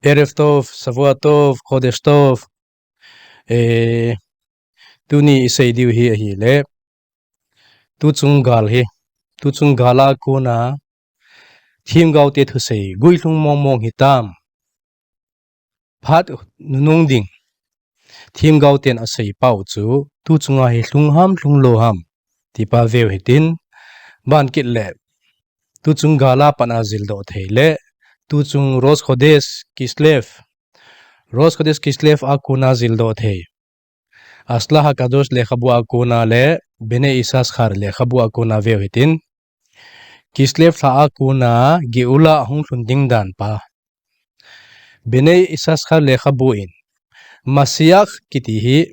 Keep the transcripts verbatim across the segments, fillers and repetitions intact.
ערב טוב, שבוע טוב, חודש טוב. אה, תוני איסיידיו היא אהי לה. תוצאו גל היא. תוצאו גל לה כונה. תהים גאוטי תוסי. גוי לונג מונג מונג היא תם. פת נונונג דין. תהים גאוטין אסי פאו צו. תוצאו גל היא לונג הם, לונג לו הם. טיפה ויו היטין. בנקית לה. תוצאו גל לה פנה זילדו תהי לה. תוצאו ראש חודש כסלו. ראש חודש כסלו א כונה זילדו תהי. אסלה הקדוש לה חבו א כונה לה, בני יששכר לה חבו א כונה ויו היטין. כסלו לה א כונה גאולה הונג לונג דין דן פא. בני יששכר לה חבו אין. משיח כיתי היא,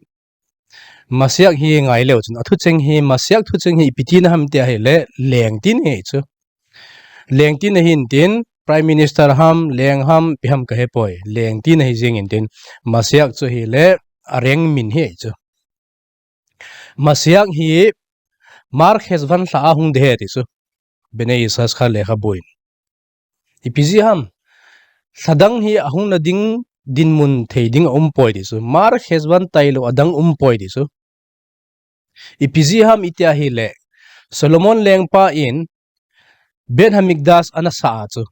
משיח היא נגעי לה אוצאין. א תוצאו גל היא, משיח תוצאו גל היא, איפי טינה הם טיהי לה, לנג טינה היא צו. לנג טינה היא אינטין, Prime Minister הם, לנג הם, איפי הם כהפוי. לנג טינה היא זינג אינטין, משיח צו היא לה, א ܪܢ ܡܝܢ היא צו. משיח היא, מר חשוון לה א הונג ܕה ܗ ܝ ܕܝ ܙܘ. ܒܢܝ ܝܣܚܪ ܠܗ ܚܒܘܝܢ. ܐܝܦܝܙܝ ܗܡ. ܠܗܕܢ ܗܝ ܐܗܘܢ ܠܗ ܕܝܢ ܕܝܢ ܡܘܢ ܬܝܕܝܢ ܐܘܡ ܦܘܝ ܕܝ ܙܘ. ܡܪ ܚܫܘܢ ܛܝ ܠܗ ܐܕܢ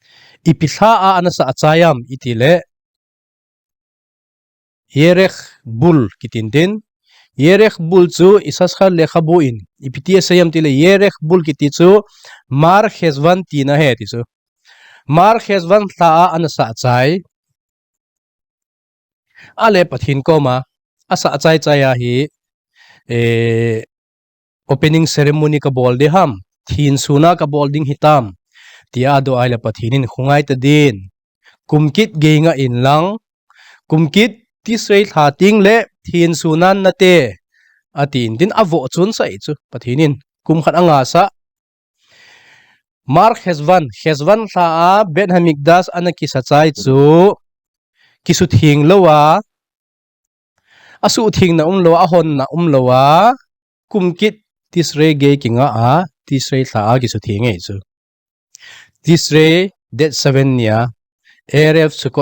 ܐܘܡ ܦܘܝ ܕܝ ܙܘ. ܐܝܦܝܙܝ ܗܡ ܐܝܬܝܐ ܗܝ ܠܗ. ܣܘܠܘܡܘܢ ܠܐܝܢ ܦܐ ܐܝܢ ܒܝܬ ܗܡܝܩܕܫ ܐܢܐ ܣܥܐ ܙܘ. ܐܝܦܝ ܠܗ ܐ ܐܢܐ ܣܥܐ ܙܝ ܗܡ ܐܝܬܝ ܠܗ. ܝܪܚ ܒܘܠ ܟܐ ܬܝܢ ܕܝܢ. ܝܪܚ ܒܘܠ ܙܘ ܝܣܚܪ ܠܗ ܚܒܘܝܢ. ܐܝܦܝ ܬܝܐ ܣܝܡ ܕܝ ܠܗ ܝܪܚ ܒܘܠ ܟܐ ܬܝ ܙܘ. ܡܪ ܚܫܘܢ ܕܝܢ ܗܝ ܕܝ ܙܘ. ܡܪ ܚܫܘܢ ܠܗ ܐ ܐܢܐ ܣܥܐ ܙܝ. ܐܠܗ ܦܬܝܢ ܩܘܡܐ. ܐ ܣܥܐ ܙܝ ܙܝ ܐܗܝ. ܐܗ، opening ceremony ܩܐ ܒܘܠ ܕܝ ܗܡ، ܬܝܢ ܣܘܢܐ ܩܐ ܒܘܠ ܕܝܢ ܗܝ ܬܡ. ܕܝ ܐܕܘ ܐܝܠܗ ܦܬܝܢܝܢ ܚܘܢܓܝ ܬܐ ܕܝܢ. ܩܘܡ ܟܬ ܓܝܢ ܐܝܢ ܠܢ. ܩܘܡ ܟܬ ܬܫܪܝ ܠܗ ܬܝܢ ܠܗ ܬܝܢ ܣܘܢܐ ܢܬܝ. ܐܬܝܢ ܕܝܢ ܐܒܘ ܙܘܢ ܣܥܝ ܙܘ ܦܬܝܢܝܢ. ܩܘܡ ܚܕ ܐܢܐ ܣܥܐ. ܡܪ ܚܫܘܢ، ܚܫܘܢ ܠܗ ܐ ܒܝܬ ܗܡܝܩܕܫ ܐܢܐ ܟܐ ܣܥܐ ܙܝ ܙܘ. ܟܐ ܣܘܬܝܢ ܠܗ ܐ. ܐ ܣܘܬܝܢ ܐܘܡ ܠܗ ܐ، ܗܘܢ ܐܘܡ ܠܗ ܐ. ܩܘܡ ܟܬ ܬܫܪܝ ܓܝ ܟܐ ܢܓܐ ܐ، ܬܫܪܝ ܠܗ ܐ ܟܐ ܣܘܬܝܢ ܙܝ ܙܘ. ܬܫܪܝ، date seven ܢܝܐ، ܐܪܒ ܣܘܟܘܬ ܢܝ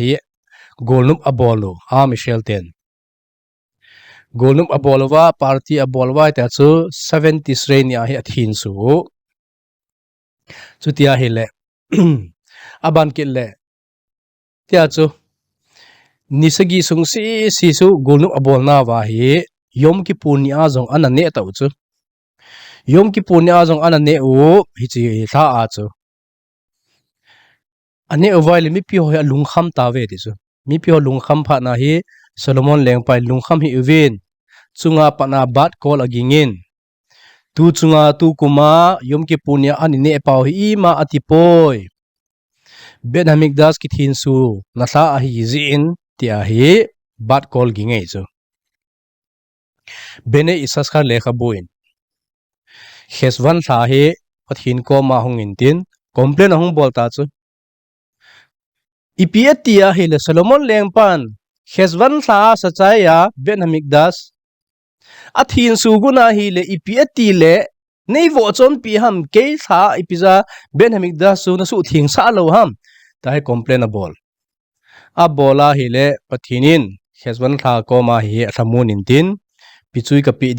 ܓܝ ܐܗܝ، ܓܘܠ ܢܘܦ ܐܒܘܠ ܗܘ، ܐ ܡܝܫܠ ܬܝܢ. ܓܘܠ ܢܘܦ ܐܒܘܠ ܗܘܐ، party ܐܒܘܠ ܗܘܐ ܬܐ ܙܘ، seven ܬܫܪܝ ܢܝܐ ܐܗܝ ܐܬܝܢ ܙܘ. ܙܘ ܬܝܐ ܗܝ ܠܗ. ܐܒܢ ܟܝܠ ܠܗ. ܬܝܐ ܙܘ. ܢܝ ܣܓܝ ܣܘܢܓ ܣܝ ܣܝ ܙܘ ܓܘܠ ܢܘܦ ܐܒܘܠ ܢܐ ܗܘܐ ܗܝ. ܝܘܡ ܟܝܦܘܪ ܢܝܐ ܙܘܢ ܐܢܐ ܢܝ ܬܐ ܙܘ. ܝܘܡ ܟܝܦܘܪ ܢܝܐ ܙܘܢ ܐܢܐ ܢܝ ܗܘ، ܗܝ ܙܝ ܠܗ ܐ ܙܘ. ܐܢܝ ܐܘ ܠܗ ܡܝ ܦܝ ܗܘ ܗܝ ܐ ܠܘܢ ܚܡ ܬܐ ܗܘܐ ܕܝ ܙܘ. ܡܝ ܦܝ ܗܘ ܠܘܢ ܚܡ ܦܐ ܢܐ ܗܝ، ܣܘܠܘܡܘܢ ܠܐܝܢ ܦܐ ܠܘܢ ܚܡ ܗܝ ܐܘ ܝܢ. ܙܘܢܐ ܦܐ ܢܐ ܒܬ ܩܘܠ ܐܓܝܢ ܝܢ. ܕܘ ܙܘܢܐ ܕܘ ܩܘܡܐ، ܝܘܡ ܟܝܦܘܪ ܢܝܐ ܐܢܝ ܢܝ ܦܐ ܗܘ ܗܝ ܐܝܡܐ ܐܬܝ ܦܘܝ. ܒܝܬ ܗܡܝܩܕܫ ܟܐ ܬܝܢ ܣܘܢܐ ܠܗ ܐܗܝ ܙܝܢ، ܬܝܐ ܗܝ، ܒܬ ܩܘܠ ܓܝܢ ܙܝ ܙܘ. ܒܢܝ ܝܣܚܪ ܠܗ ܚܒܘܝܢ. ܚܫܘܢ ܠܗ ܗܝ، ܦܬܝܢ ܩܘܡܐ ܗܘܢ ܐܝܢ ܕܝܢ، complain ܗܘܢ ܒܘܠ ܬܐ ܙܘ. ܐܝܦܝ ܐܬܝܐ ܗܝ ܠܗ ܣܘܠܘܡܘܢ ܠܐܝܢ ܦܐ، ܚܫܘܢ ܠܗ ܐ ܣܥܐ ܙܝ ܐ، ܒܝܬ ܗܡܝܩܕܫ. ܐܬܝܢ ܣܘܢܐ ܗܝ ܠܗ ܐܝܦܝ ܐܬܝ ܠܗ، ܢܝ ܒܘ ܙܘܢ ܦܝ ܗܡ ܟܝ ܠܗ ܐܝܦܝ ܙܐ، ܒܝܬ ܗܡܝܩܕܫ ܙܘܢܐ ܣܘ ܬܝܢ ܣܥ ܠܗ ܗܡ. ܬܐ ܗܝ complain ܐܒܘܠ. ܐܒܘܠ ܗܝ ܠܗ ܦܬܝܢܝܢ، ܚܫܘܢ ܠܗ ܩܘܡܐ ܗܝ ܐܬ ܠܗ ܡܘܢ ܐܝܢ ܕܝܢ، ܦܝ ܙܘܝ ܩܐ ܦܝ ܕܝܢ ܢܐ ܗܝ، compensation ܩܐ ܦܝ ܕܝܢ ܢܐ ܗܝ. ܩܐ ܣܥ ܬܘ ܬܘ ܕܝܢ ܢܐ ܗܝ، ܠܘܢ ܚܡ ܗܝ ܢܬܝ. ܐܠܗ، ܒܢܝ ܝܣܚܪ ܠܗ ܚܒܘܝܢ. ܚܫܘܢ ܠܗ ܙܘܢ. ܗܝ ܬܒܢ ܗܝ complain ܐܝ ܩܐ ܒܘܠ ܗܝ ܠܗ، ܗܝ ܬܒܢ ܗܝ compensation ܐ ܟܝ ܡܘܝ. ܕܝ ܗܝ ܗܘܝܐ ܦܢ ܐ ܙܝܠ ܕܘ ܐ، ܗܝ ܬܒܢ ܗܐ ܙܘ ܦܬܝܢ ܩܘܡܐ complain ܐ ܓܒܘܠ ܗܡ. ܦܬܝܢ ܬܝܠ ܓܘܢ، ܦܬܝܢ ܬܘ ܓܘܢ ܙܘ ܐܝܦܝ ܐܬܝ ܠܗ ܡܢ complain ܐ ܓܒܘܠ ܗܡ. ܐܝܬܝܐ ܗܝ ܠܗ، ܦܝ ܙܘܝ ܝܢ formula ܐܘܡ ܙܝ ܗܝ ܕܝ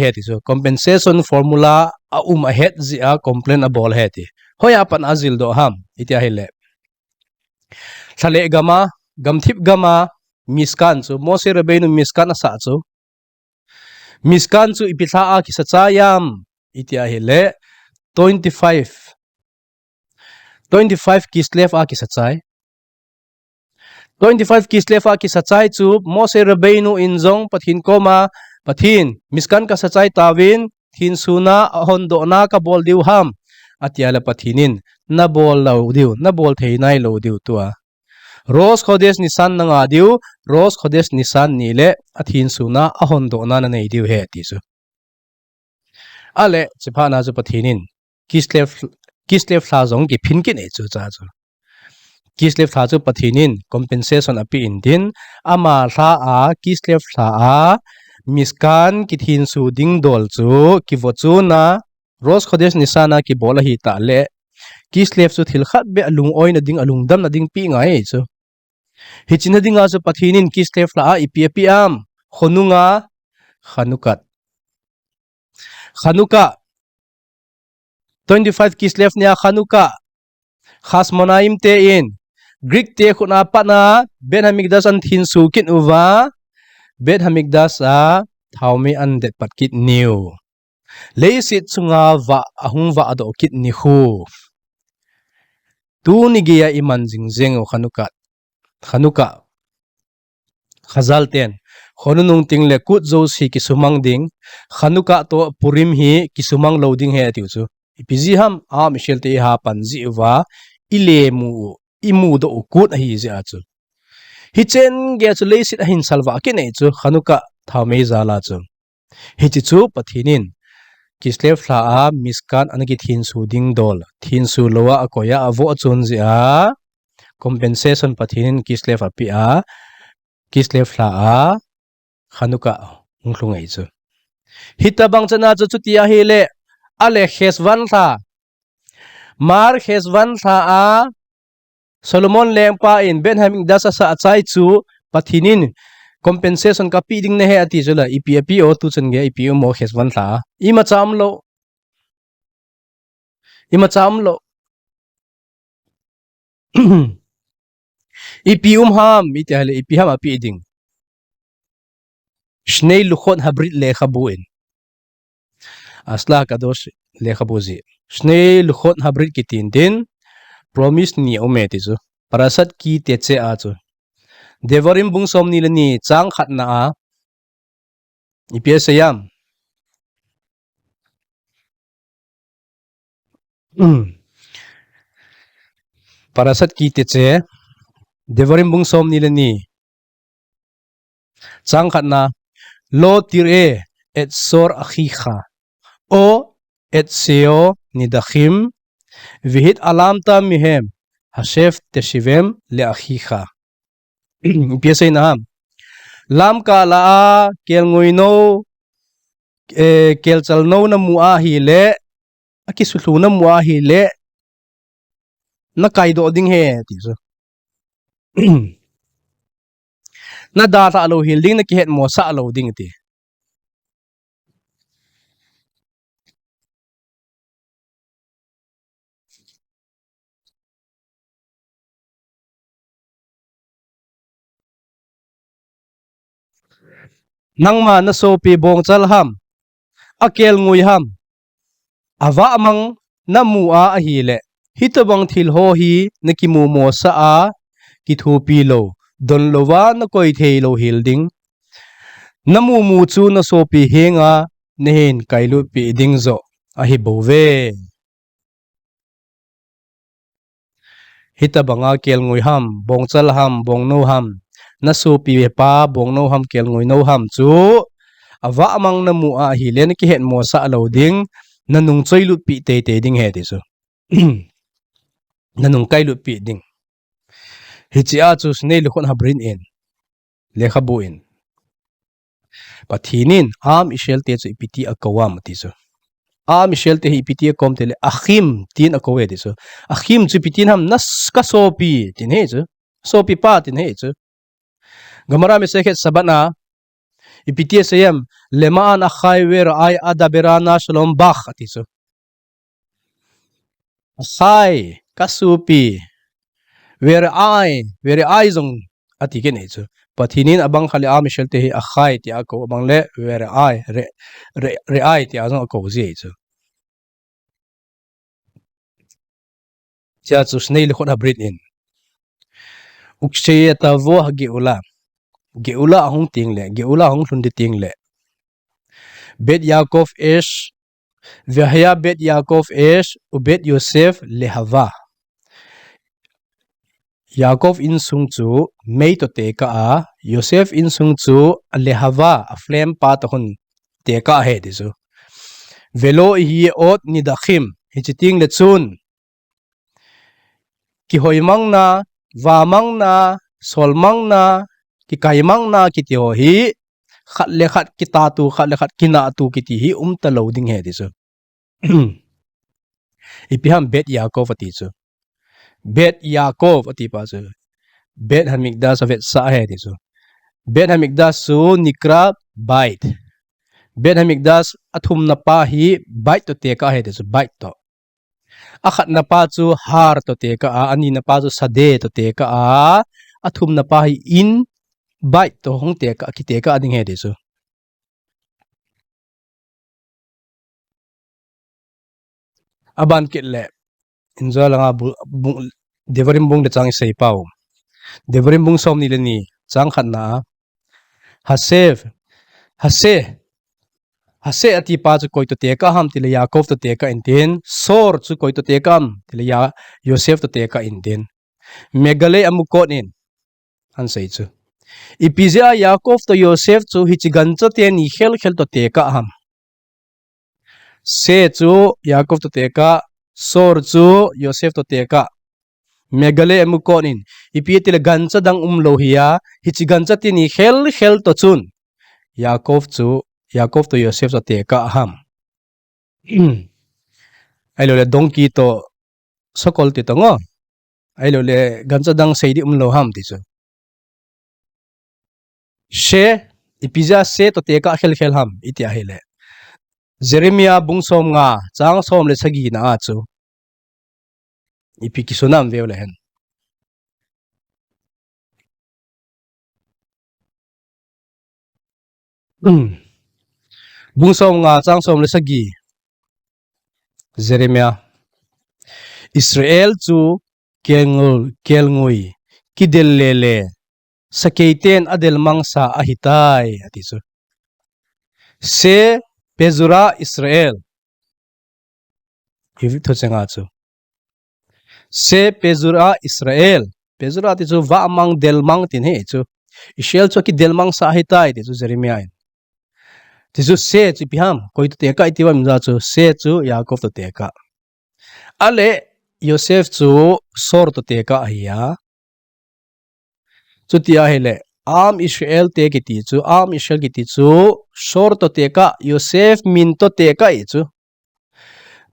ܙܘ. compensation formula ܐ ܐܘܡ ܐ ܗܝ ܕܝ ܙܝ ܐ، complain ܐ ܒܘܠ ܗܝ ܕܝ. ܗܘܝܐ ܦܢ ܐ ܙܝܠ ܕܘ ܗܡ. ܐܝܬܝܐ ܗܝ ܠܗ. ܠܗ ܠܗ ܓܡܐ، ܓܡܬܝܦ ܓܡܐ، ܡܝܣܟܢ ܙܘ. ܡܘܫܐ ܪܒܝܢܘ ܡܝܣܟܢ ܐ ܣܥ ܙܘ. ܡܝܣܟܢ ܙܘ ܐܝܦܝ ܠܗ ܐ ܟܝ ܣܥܐ ܙܝ ܗܡ. ܐܝܬܝܐ ܗܝ ܠܗ. twenty five. twenty five ܟܝܣ ܠܗ ܐ ܟܝ ܣܥܐ ܙܝ. twenty five ܟܝܣ ܠܗ ܐ ܟܝ ܣܥܐ ܙܝ ܙܘ، ܡܘܫܐ ܪܒܝܢܘ ܐܝܢ ܙܘܢ ܦܬܝܢ ܩܘܡܐ، ܦܬܝܢ، ܡܝܣܟܢ ܩܐ ܣܥܐ ܙܝ ܬܘܝܢ، ܬܝܢ ܣܘܢܐ ܐܗܘܢ ܕܘܢܐ ܩܐ ܒܘܠ ܕܝܘ ܗܡ. atia le Pathen in, nabol lou diu, nabol thei nailou diu tua. Rosh Khodesh Nisan nanga diu, Rosh Khodesh Nisan ni le athinsuna ahondohna nanei diu ahi ati chu. Ale, chuphat na chu Pathen in, Kislev, Kislev lha jong kiphin kit e chu cha chu. Kislev lha chu Pathen in compensation ape in tin, ama lha a, Kislev lha a, Mishkan kithinsu ding dol chu, kivochun a, Rosh Khodesh Nisan a kibol ahi tah le, Kislev chu thil khat beh alung-oina ding, alungdamna ding pe ngai chu. Hiche na dinga chu Pathen in Kislev lha a ipi ape ham, khonunga, Chanukah. Chanukah. Twenty-five Kislev nia Chanukah. Chashmonaim te in, Greek te khut a pat na, Beit Hamikdash ana thinsu kit uva, Beit Hamikdash a thaomei ana det pat kit niu. Leiset chunga vah, ahung vah doh kit nikho. Tuni geiya iman jing jeng u Chanukah. Chanukah. Chazal ten, khonung nung teng le kut jouse kisumang ding, Chanukah toh Purim hi kisumang lou ding ahi atiu chu. Ipi jeh ham, Am Israel te iha pan jeh uva, ile mu u, imudoh u kut ahi jeh a chu. Hicheng geiya chu leiset ahin salvah kit e chu, Chanukah thaomei jal a chu. Hiche chu Pathen in, Kislev lha a Mishkan ana kithinsu ding dol, thinsu lou a akoi a avoh chun jeh a, compensation Pathen in Kislev ape a, Kislev lha a, Chanukah hung lhung e chu. Hitobang chan a chu chuti ahile, ale Cheshvan lha, Mar Cheshvan lha a, Solomon lengpa in Beit Hamikdash asah achai chu Pathen in compensation kape ding nahi ati chu la, ipi ape o tuchan geiya ipi um o Cheshvan lha. Imacha umlou. Imacha umlou. Ipi um ham, iti ahile ipi ham ape ding. Shnei Luchot Habrit lekhabu in. Asla Kadosh lekhabu jeh. Shnei Luchot Habrit kiti in tin, promise ni aum e ti chu. Parashat Ki Tetseh a chu. Devarim bung somni le ni chang khatna a. Ipi asei ham. Parashat Ki Tetseh, Devarim bung somni le ni. Chang khatna, Lo tir'e et zor achicha, o et she'o nidachim, vehi'alamta mehem, hashev teshivem le'achicha. Ipi asei na ham. Lamkah lah a, kelngoi nou, eh, kelchal nou namu ahile, akisuhlhu namu ahile, nakaidoh ding ahi, ti chu. Nadalhah lou hel ding, nakihetmosah lou ding, ti. Nangma nasopi bongchal ham, akelngoi ham, avahmang namu a ahile, hitobang thil ho hi nakimumosah a, kithopi lou, donlouva nakoi thei lou hel ding. Namumu chu nasopi henga nahin kailutpeh ding joh ahi bouve. Hitobanga kelngoi ham, bongchal ham, bongnou ham, nasopi pa bongnou ham, kelngoi nou ham chu, avahmang namu a ahile nakihetmosah lou ding, nanung choilutpeh teitei ding ahi ti chu. Nanung kailutpeh ding. Hiche a chu Shnei Luchot Habrit in, lekhabu in, Pathen in Am Israel te chu ipiti akou ham ati chu. Am Israel te hi ipiti akou ham tile, Achim tin akou e ti chu. Achim chu ipiti ham, na s-, kasopi tin ahi chu. Sopi pa tin ahi chu. Gemara Masechet Shabbat na, ipiti asei ham, Leman achai ve'ra'ai adaber ana shalom bach ati chu. Achai, kasopi. Ve'ra'ai, ve'ra'ai jong ati kit ahi chu. Pathen in abang khat le Am Israel te hi achai tia akou, abang le ve'ra'ai, re, re, re'ai tia jong akou ji ahi chu. Chea chu Shnei Luchot Habrit in. Uksheyatavo hageula. Geula ahung teng le, Geula ahung lhun ding teng le. Bet Yaakov Esh והיה בית יעקב אש ובית יוסף להבה. Yaakov insung chu mei toh tekah a, Yosef insung chu a lehava, a flame pa toh hung tekah ahi ti chu. ולא יהיו עוד נידחים, hichi teng le chun kihoimangna, vamangna, solmangna, kikaimangna kiti ho hi, khat le khat kitatu, khat le khat kinatu kiti hi umta lou ding ahi ti chu. Ipi ham Beit Yaakov ati chu. Beit Yaakov ati pa chu Beit Hamikdash avetsah ahi ti chu. Beit Hamikdash chu nikra beit. Beit Hamikdash athumna pa hi beit toh tekah ahi ti chu, beit toh. Akhatna pa chu har toh tekah a, anina pa chu sade toh tekah a, athumna pa hi in beit toh hung tekah, kitekah ding ahi ti chu. Aban kit le, injo langa bu-, bu-, Devarim bung le chang isei pau. Devarim bung somni le ni, chang khatna a. Hasev, Hase, Hase ati pa chu koi toh tekah ham ti le Yaakov toh tekah in tin, Sor chu koi toh tekah ham ti le Ya-, Yosef toh tekah in tin. Megale Amukot in, ahin sei chu. Ipi jeh a Yaakov toh Yosef chu hichi gancha teni khel khel toh tekah ham. Se chu Yaakov toh tekah, Sor chu Yosef toh tekah. Megale Amukot in, ipi ti le gancha dang umlou hi a, hichi gancha teni khel khel toh chun Yaakov chu, Yaakov toh Yosef toh tekah ham. Ahilou le donkey toh sakol ti toh ngo. Ahilou le gancha dang sei ding umlou ham ti chu. Se, ipi jeh a se toh tekah khel khel ham, iti ahile. Jeremiah bung somnga, chang som le sagina a chu. Ipi kisun ham veu le hen. Bung somnga chang som le sagi. Jeremiah. Israel chu kelngul, kelngui, kidel lele, sakeiten adelmangsa ahitai, ati chu. Se pezura Israel. Hi thucheng a chu. Se pezura Israel. Pezura ti chu vahmang, delmang tin ahi chu. Israel chu kidelmangsa ahitai ti chu Jeremiah in. Ti chu se chu ipi ham, koi toh tekah iti vang jeh chu se chu Yaakov toh tekah. Ahile Yosef chu Sor toh tekah ahi a. Chuti ahile, Am Israel te kiti chu, Am Israel kiti chu, Sor toh tekah, Yosef min toh tekah ahi chu.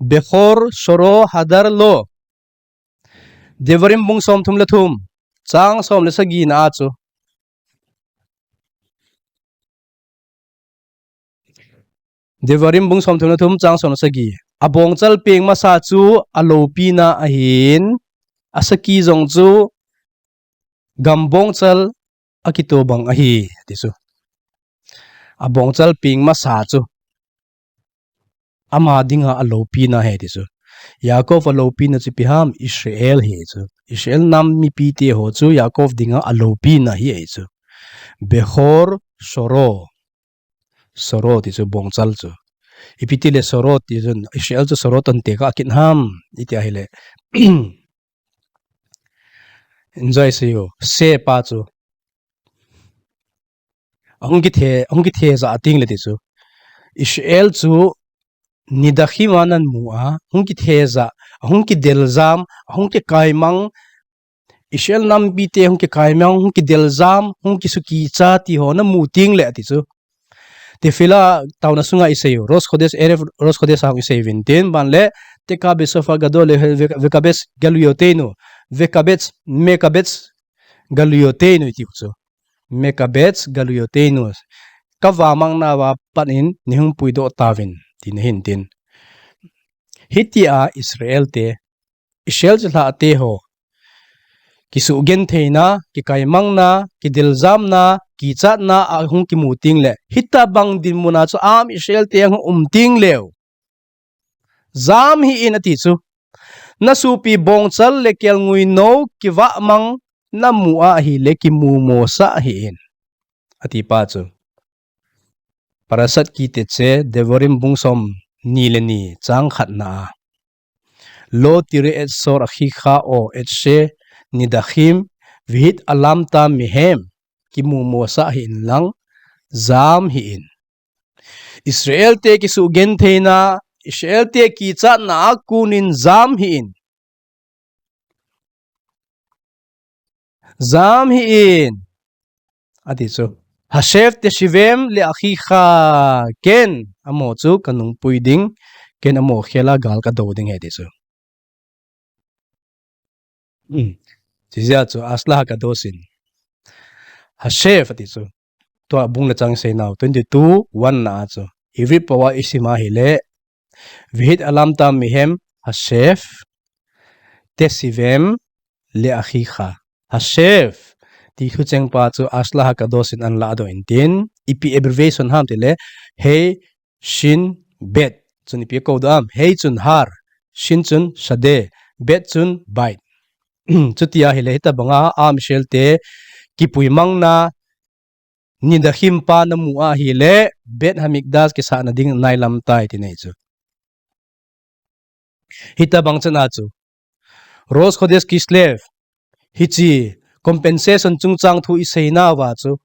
Bechor Soro Hadar Lo. Devarim bung somthum le thum, chang som le sagina a chu. Devarim bung somthum le thum chang som le sagi. Abongchal peng masa chu aloupina ahin, asaki jong chu gam bongchal akito bang ahi, ti chu. Abongchal peng masa chu ama dinga aloupina ahi, ti chu. Yaakov aloupina chu ipi ham, Israel ahi chu. Israel nam mipite ho chu Yaakov dinga aloupina ahi, ahi chu. Bechor Soro. Soro ti chu bongchal chu. Ipi ti le Soro ti chu, Israel chu Soro toh tekah kit ham, iti ahile. Enjoy se u, se pa chu. Ahung kithe, ahung kithe jah teng le ti chu. Israel chu nidachim a namu a, hung kithe jah, ahung kidel jam, ahung kikaimang, Israel nam mipite hung kikaimang, hung kidel jam, hung kisukicha ti ho namu teng le ti chu. Tefillah taona sunga isei u, Rosh Chodesh, Erev Rosh Chodesh a hung isei uvin tin, aban le, Tekabetz Shofar Gadol le, Vekabetz Galuyoteinu, Vekabetz, Mekabetz Galuyoteinu iti u chu. Mekabetz Galuyoteinu. Kavamang nauva pat in, neihung puidoh tauvin, tina ahin tin. Hitia Israel te, Israel chilhah te ho kisugentheina, kikaimangna, kideljamna, kichatna ahung kimu teng le, hitabang dinmun a chu Am Israel te ahung um teng leu, jam hih in ati chu. Nasopi bongchal le kelngui nou kivahmang namu a ahile kimu mosah hih in, ati pa chu. Parashat Ki Tetzeh, Devarim bung som ni le ni chang khatna a. Lo tire et sor achicha o et she nidachim vehit alamta mehem, kimumo sah hih in lang, jam hih in. Israel te kisugentheina, Israel te kichatna a kon in jam hih in. Jam hih in, ati chu. Hashev tesivem le achicha, ken amaho chu kanungpui ding, ken amaho khel a gal kado ding ahi, ati chu. Hmm. Chujeh a chu, Asla Hakadosh in. Hashev, ati chu. Tua bung le chang isei nau, twenty-two one na a chu. Ivrit pao a isim a ahile, vehit alamta mehem, hashev, tesivem, le achicha. Hashev, ti thucheng pa chu Asla Hakadosh in ana ladoh in tin, ipi abbreviation ham tile, he, shin, bet. Chun ipi akou doh am, he chun har, shin chun shade, bet chun bait. Chuti ahile hitabanga Am Israel te kipuimangna, nidachim pa namu ahile, Bet Hamikdash kisahna ding nailam tai, tina ahi chu. Hitabang chan a chu. Rosh Chodesh Kislev. Hiche compensation chungchang thu isei nauva chu.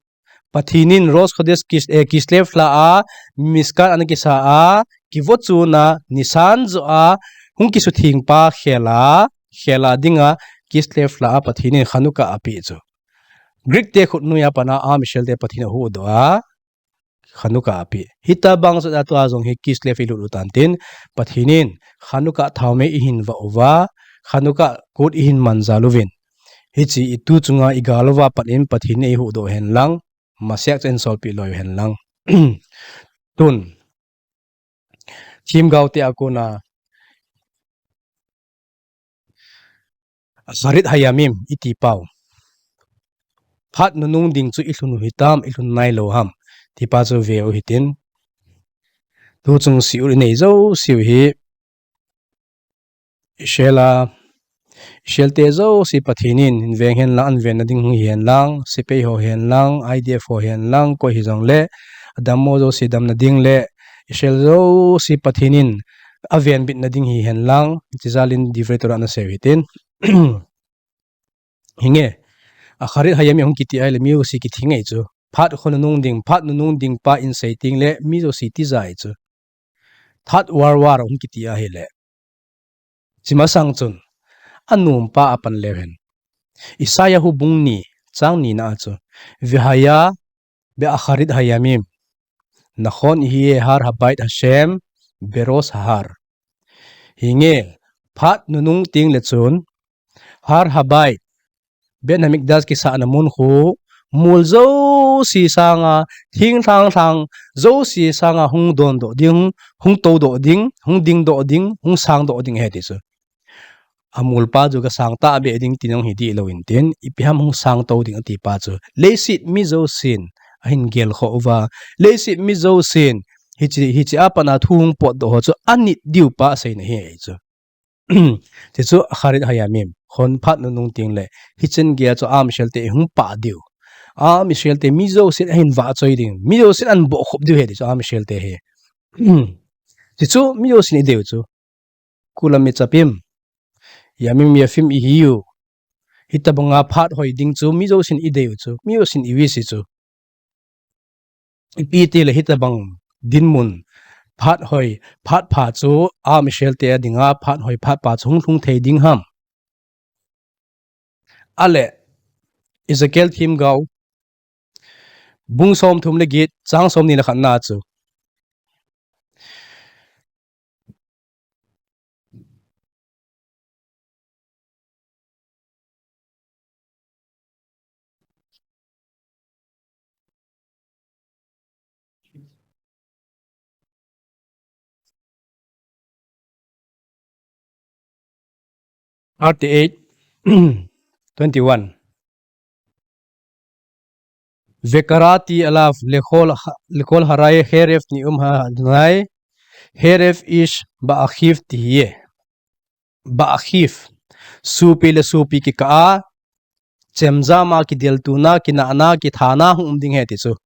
Pathen in Rosh Chodesh Kis-, eh, Kislev lha a, Mishkan ana kisa a, kivochun a, Nisan joh a, hung kisutheng pa khel a, khel a dinga, Kislev lha a Pathen in Chanukah apeh chu. Greek te khut noiya pat a Am Israel te Pathen in ahuhdoh a, Chanukah apeh. Hitabang chan a tua jong hi Kislev ilut u tan tin, Pathen in Chanukah thaomei ihin vah uva, Chanukah kut ihin manjal uvin. Hiche i tu chunga igal uva pat in Pathen in eihuhdoh hen lang, Mashiach chu eisolpeh loi u hen lang. Tun. Themgao te a kona Acharit Hayamim iti pau. Phat nunung ding chu ilhun u hitam, ilhun nailou ham, ti pa chu ve u hitin. Tu chung shiur inei jouse u hi. Israel a, Israel te jouse Pathen in, in veng hen lang, ahin venna ding hung hi hen lang, sepai ho hen lang, I D F ho hen lang, koi hijongle, adammo jouse damna ding le, Israel jouse Pathen in, avenbitna ding hi hen lang, chijal in Divrei Torah ana sei u hitin. Hinge, Acharit Hayamim ahung kiti ahile, mi jouse kithing ahi chu. Phat kho nunung ding, phat nunung ding pa in sei teng le, mi jouse tija ahi chu. Third World War ahung kiti ahile. Hiche masang chun, anom pa a pan leu hen. Yeshayahu bung ni, chang ni na a chu. Vehaya be'acharit hayamim. Nachon yehiyeh har habeit Hashem berosh hahar. Hinge, phat nunung teng le chun, Har Habeit, Bet Hamikdash kisahna mun khu, mol jouse sanga, thinglhang lhang jouse sanga hung dondoh ding, hung toudoh ding, hung dingdoh ding, hung sangdoh ding ahi ti chu. Amol pa chu kasang tahbeh ding ti jong hi dihlou in tin, ipi ham hung sangtou ding ati pa chu. Leiset mi jousen ahin gelkhoh uva, leiset mi jousen hiche, hiche a pat a thu hung potdoh ho chu anit diu pa aseina ahi chu. Hichu Acharit Hayamim, khon phat nunung teng le, hichen geiya chu Am Israel te hung pah diu. Am Israel te mi jousen ahin vahchoi ding, mi jousen ahin bohkhup diu ahi ti chu Am Israel te hi. Hichu mi jousen i dei u chu. Kulam Mitzapim, Yamim Yefim ihiu. Hitabanga phat hoi ding chu, mi jousen i dei u chu, mi jousen i wish u chu. Ipi ti le hitabang dinmun, phat hoi, phat pha chu, Am Israel te a dinga, phat hoi, phat pha chu hung lhung thei ding ham. Ale, Ezekiel themgao, bung somthum le get, chang somni le khatna chu. Thirty-eight, twenty-one. Vekarati alav lekol ha-, lekol harai herev neum ha Adonai, herev ish ba'achiv tihye. Ba'achiv. Sopi le sopi kikah a, chemjam a kideltona, kinahna, kithana hung um ding ahi ti chu.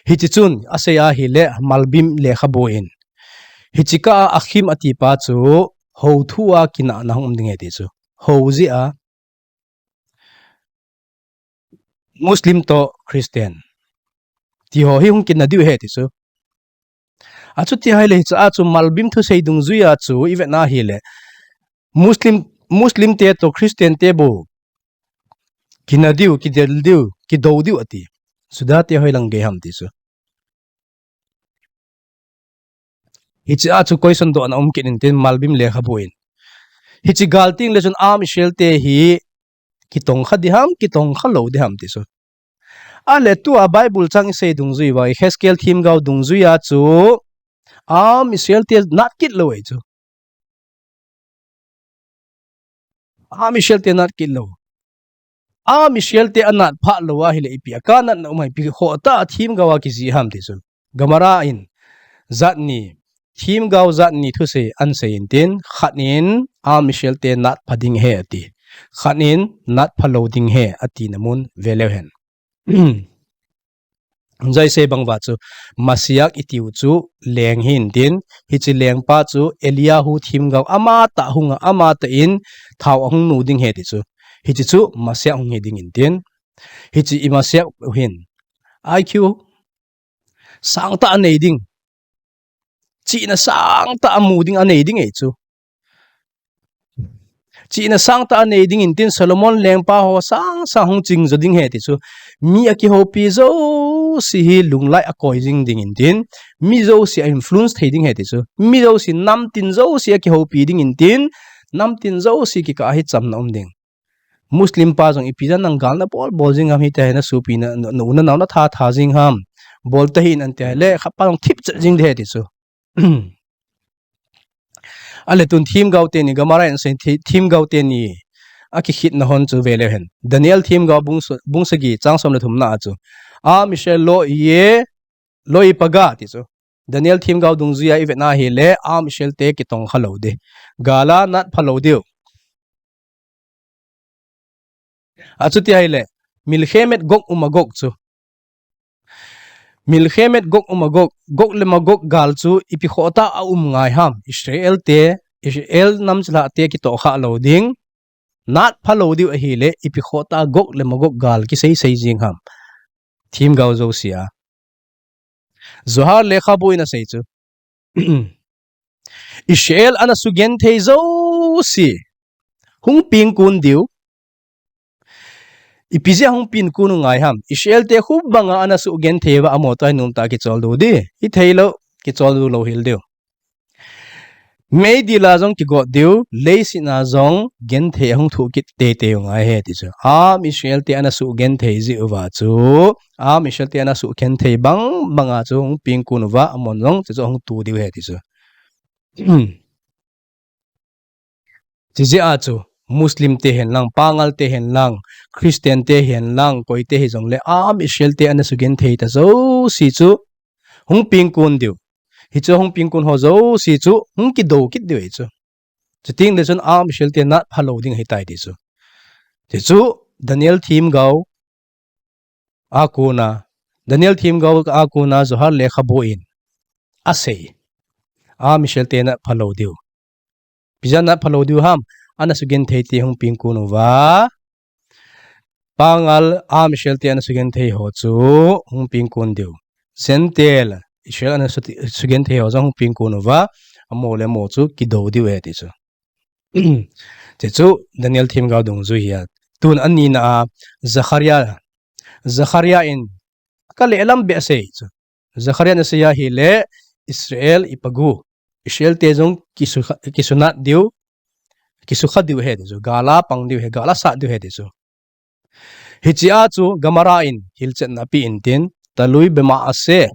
Hiche chun, asei ahile, Malbim lekhabu in. Hicheka a Achim ati pa chu hou thu a kinahna hung um ding ahi ti chu. Hou jeh a Muslim toh Christian ti ho hi hung kinah diu ahi ti chu. Achuti ahile hiche a chu Malbim thusei dungjuia chu ivet na hile Muslim, Muslim te toh Christian te bou kinah diu, kidel diu, kidou diu ati. Juda te hoilang gei ham ti chu. Hiche a chu question dohna um kit intin Malbim lekhabu in. Hiche gal tengle chun Am Israel te hi kitongkha ding ham, kitongkha lou ding ham ti chu. Ahile tua Bible chang isei dungjui uva, Ezekiel themgao dungjuia chu Am Israel te nat kit lou ahi chu. Am Israel te nat kit lou. Am Israel te anat phah lou ahile ipi a kanatna um ham, ipi khoh tah a themgao a kijih ham ti chu. Gemara in jat ni, themgao jat ni thusei ahin sei intin, khat in Am Israel te nat pha ding ahi ati. Khat in nat pha lou ding ahi atina mun ve leu hen. Hung jai sei bang uva chu, Mashiach itiu chu leng ahi intin, hiche lengpa chu Eliyahu themgao amatah hunga, amatah in thao ahung nu ding ahi ti chu. Hiche chu Mashiach hung hi ding intin. Hiche i Mashiach u hin I Q sangtah anei ding. Chihna sangtah amu ding anei ding ahi chu. Chihna sangtah anei ding intin Solomon lengpa ho sangsang hung ching jo ding ahi ti chu. Mi akihoupi jouse hi lunglai akoi jing ding intin, mi jouse a influence thei ding ahi ti chu. Mi jouse, namtin jouse akihoupi ding intin, namtin jouse kikah a hi chamna um ding. Muslim pa jong ipi jeh a nang gal nabol bol jing ham, hiti a hi nasopi na, na, na u na nao natha tha jing ham. Bol tahih in ati ahile, khat pa jong thip chet jing ding ahi ti chu. Ahile tun themgao teni, Gemara in asei the-, themgao teni akikhitna hon chu ve leu hen. Daniel themgao bung sa-, bung sagi chang som le thumna a chu, Am Israel lo iye, lo ipaga ti chu. Daniel themgao dungjuia ivet na hile, Am Israel te kitongkha lou ding. Gal a nat pha lou diu. Achuti ahile, Milchemet Gog uMagog chu. Milchemet Gog uMagog, Gog le Magog gal chu ipi khoh tah a um ngai ham. Israel te, Israel nam chilhah te kitohkhah lou ding. Nat pha lou diu ahile, ipi khoh tah a Gog le Magog gal kisei sei jing ham. Themgao jouse a. Zohar lekhabu in asei chu. Israel ana sugenthei jouse hung pengkun diu. Ipi jeh a hung pengkun u ngai ham. Israel te khu banga ana sugenthei uva amaho toh hi nomtah a kicholdo ding. Hithei lou, kicholdo lou hel diu. Meidil a jong kigot diu, leiset a jong genthei ahung thoh kit teitei u ngai ahi ti chu. Am Israel te ana sugenthei jeh uva chu, Am Israel te ana sugenthei bang banga chu hung pengkun uva, amahon jong chu chu ahung tu diu ahi ti chu. Chujeh a chu, Muslim te hen lang, Pangal te hen lang, Christian te hen lang, koi te hijongle, Am Israel te ana sugenthei ta jouse chu hung pengkun diu. Hichu hung pengkun ho jouse chu hung kidou kit diu ahi chu. Chutengle chun Am Israel te nat pha lou ding ahitai ti chu. Ti chu Daniel themgao a kona, Daniel themgao a kona Zohar lekhabu in asei. Am Israel te nat pha lou diu. Ipi jeh a nat pha lou diu ham, ana sugenthei te hung pengkun uva. Pangal, Am Israel te ana sugenthei ho chu hung pengkun diu. Gentile, Israel ana su-, sugenthei ho jong hung pengkun uva. Amaho le amaho chu kidou diu ahi ti chu. Ti chu Daniel themgao dungjui ahi. Tun anina a Zechariah, Zechariah in ka lehlam beh asei chu. Zechariah in asei ahile Israel ipagu. Israel te jong kisukha, kisunat diu, kisukha diu ahi ti chu. Gal a pang diu ahi, gal a sat diu ahi ti chu. Hiche a chu Gemara in hilchetna ape intin, תלוי במעשה,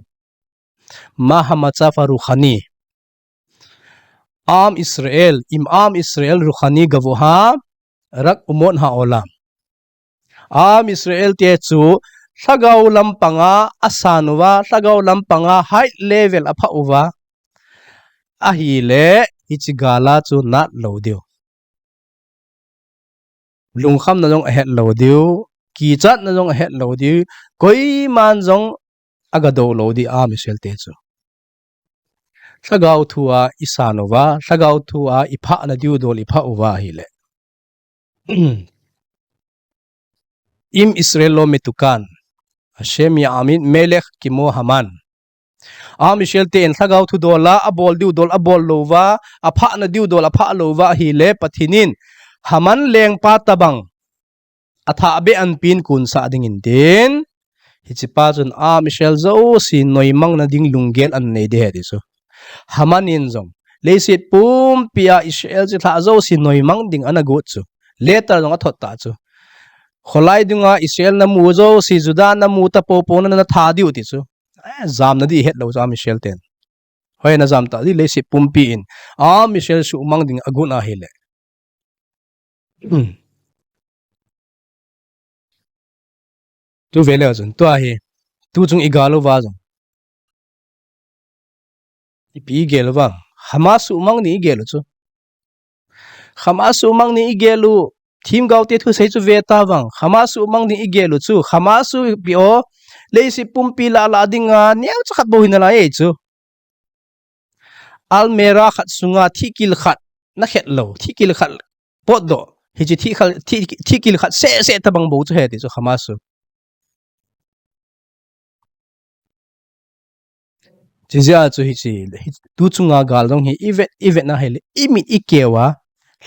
מה המצב הרוחני. עם ישראל, עם ישראל רוחני גבוה, רק אומות העולם. Am Israel te chu lhagao lampanga asan uva, lhagao lampanga high level apha uva ahile, hiche gal a chu nat lou diu. Lungkhamna jong ahet lou diu, kichatna jong ahet lou diu, koiman jong aga dou lou ding Am Israel te chu. Lhagao thu a i san uva, lhagao thu a i phahna diu dol i phah uva ahile. Im Israel lo metukan, Hashem ya'amid melech kimo Haman. Am Israel te in lhagao thu dol a, a bol diu dol a bol louva, a phahna diu dol a phah louva ahile Pathen in Haman lengpa tabang a thah beh anpin kunsah dingin tin, hichepa chun am Israel jouse noimangna ding lunggel anei ding ahi ti chu. Haman in jong leiset pumpi a Israel chilhah jouse noimang ding ana got chu. Letter jong a thot ta chu. Kholai dunga Israel namu jouse, Juda namu tapou pouna na tha diu ti chu. Eh, jamna di het lou chu am Israel ten. Hoi na jam ta di leiset pumpi in. Am Israel suhmang ding a got ahile. Hmm. Tu ve leu chun, tua hi, tu chung i gal uva jong. Ipi i gel u vang. Hamas suhmang ding i gel u chu. Hamas suhmang ding i gel u. Themgao te thusei chu ve ta vang. Hamas suhmang ding i gel u chu. Hamas suhpi o. Leiset pumpi lah lah dinga. Neocha khat bou hi nalai e chu. Almirah khat sunga thihkil khat na khet lou, thihkil khat potdoh, hiche thihkil, thih, thihkil khat seh seh tabang bou chu ahi ti chu Hamas chu. Chujeh a chu hiche, hi, tu chunga gal jong hi i vet, i vetna ahile, i mit i keu a,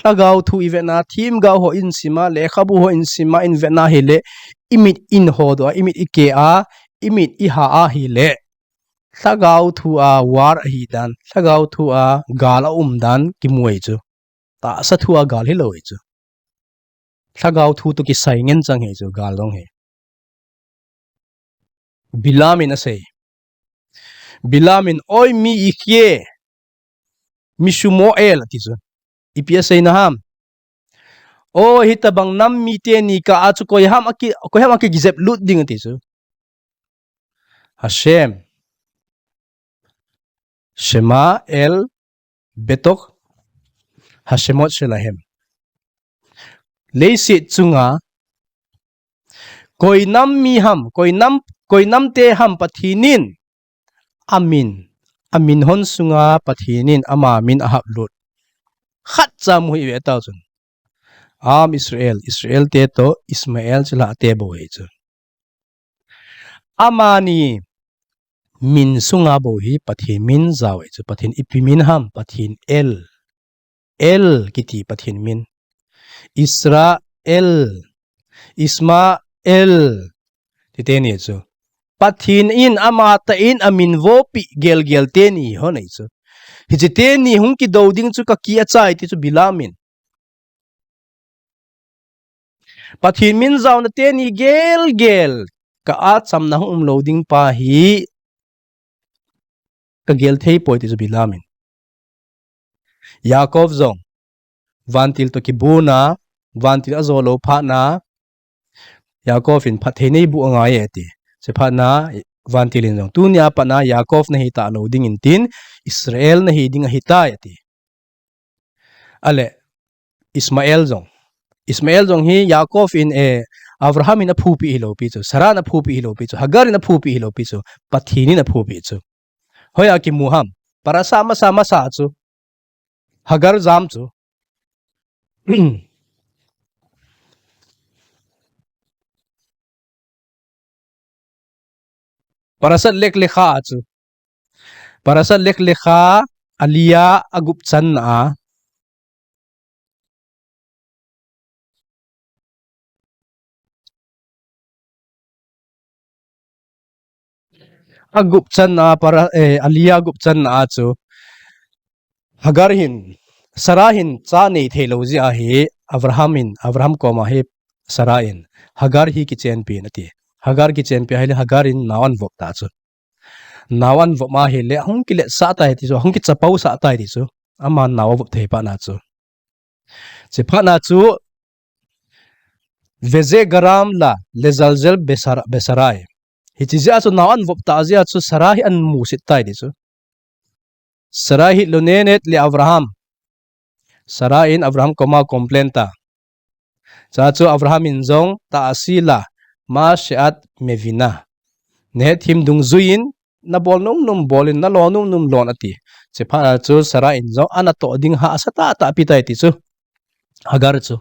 lhagao thu i vetna, themgao ho in sim a, lekhabu ho in sim a, i vetna ahile, i mit i hodoh a, i mit i keu a, i mit i ha ahile. Lhagao thu a war ahi dan, lhagao thu a gal a um dan kimu ahi chu. Tahsa thu a gal hilou ahi chu. Lhagao thu toh kisai ngen chang ahi chu, gal jong hi. Bilam in asei. Bilam in, "Oi mi ikhie, mi Shmuel," ati chu. Ipi asei na ham? "O, hitabang nam mite ni kah a chu koi ham aki, koi ham aki gizep lut ding," ati chu. Hashem. Shema el betok hashemot shelahem. Leiset chunga koi nam mi ham, koi nam, koi nam te ham Pathen in amin, amin hon sunga Pathen in ama min ahap lut. Khat cha mu hi ve tau chun. Am Israel, Israel te toh Ishmael chilhah te bou ahi chu. Amani min sunga bou hi Pathen min jao ahi chu. Pathen ipi min ham, Pathen El. El kiti Pathen min. Israel, Ishmael, ti teni chu. Pathen in amatah in amin vopi gelgel teni hon ahi chu. Hiche teni hung kidou ding chu kaki achai ti chu Bilam in. Pathen min jaona teni gelgel kah a chamna hung umlou ding pa hi kagel thei poi ti chu Bilam in. Yaakov jong vantil toh kibuna, vantil ajo lou phatna, Yaakov in phatthei neiboh angai e ati. Chuphatna vantil in jong, tunia patna Yaakov nahi talou ding in tin, Israel nahi ding ahitai ati. Ale, Ishmael jong. Ishmael jong hi Yaakov in, eh, Abraham in aphupi hilou pi chu, Sarah in aphupi hilou pi chu, Hagar in aphupi hilou pi chu, Pathen in aphupi chu. Hoiya kimu ham? Parasha masa masa chu. Hagar jam chu. Parashat Lech Lecha chu. Parashat Lech Lecha, Aliyah agup channa a. Agup channa a para, eh, Aliyah agup channa a chu. Hagar hin, Sarah hin cha nei theilou jeh a hi, Abraham in, Abraham koma hi Sarah in, Hagar hi kichenpi in ati. Hagar kichenpi ahile Hagar in nao anvop ta chu. Nao anvop ma ahile, hung kiletsah tai ti chu, hung kichapao sah tai ti chu. Ama nao avop thei phatna chu. Chuphatna chu, Veze garam la lezalzel besar-, besarai. Hiche jeh a chu nao anvop ta jeh a chu Sarah hi amusit tai ti chu. Sarah hi lonenet le Abraham. Sarah in Abraham koma complain ta. Chua chu Abraham in jong ta asila ma sheat mevina. Nehet him dungjuiyin nabol nom nom bolin, nalo nom nom lon ati. Chuphat a chu Sarah in jong anatoh ding hahsa tahtah apetai ti chu. Hagar chu.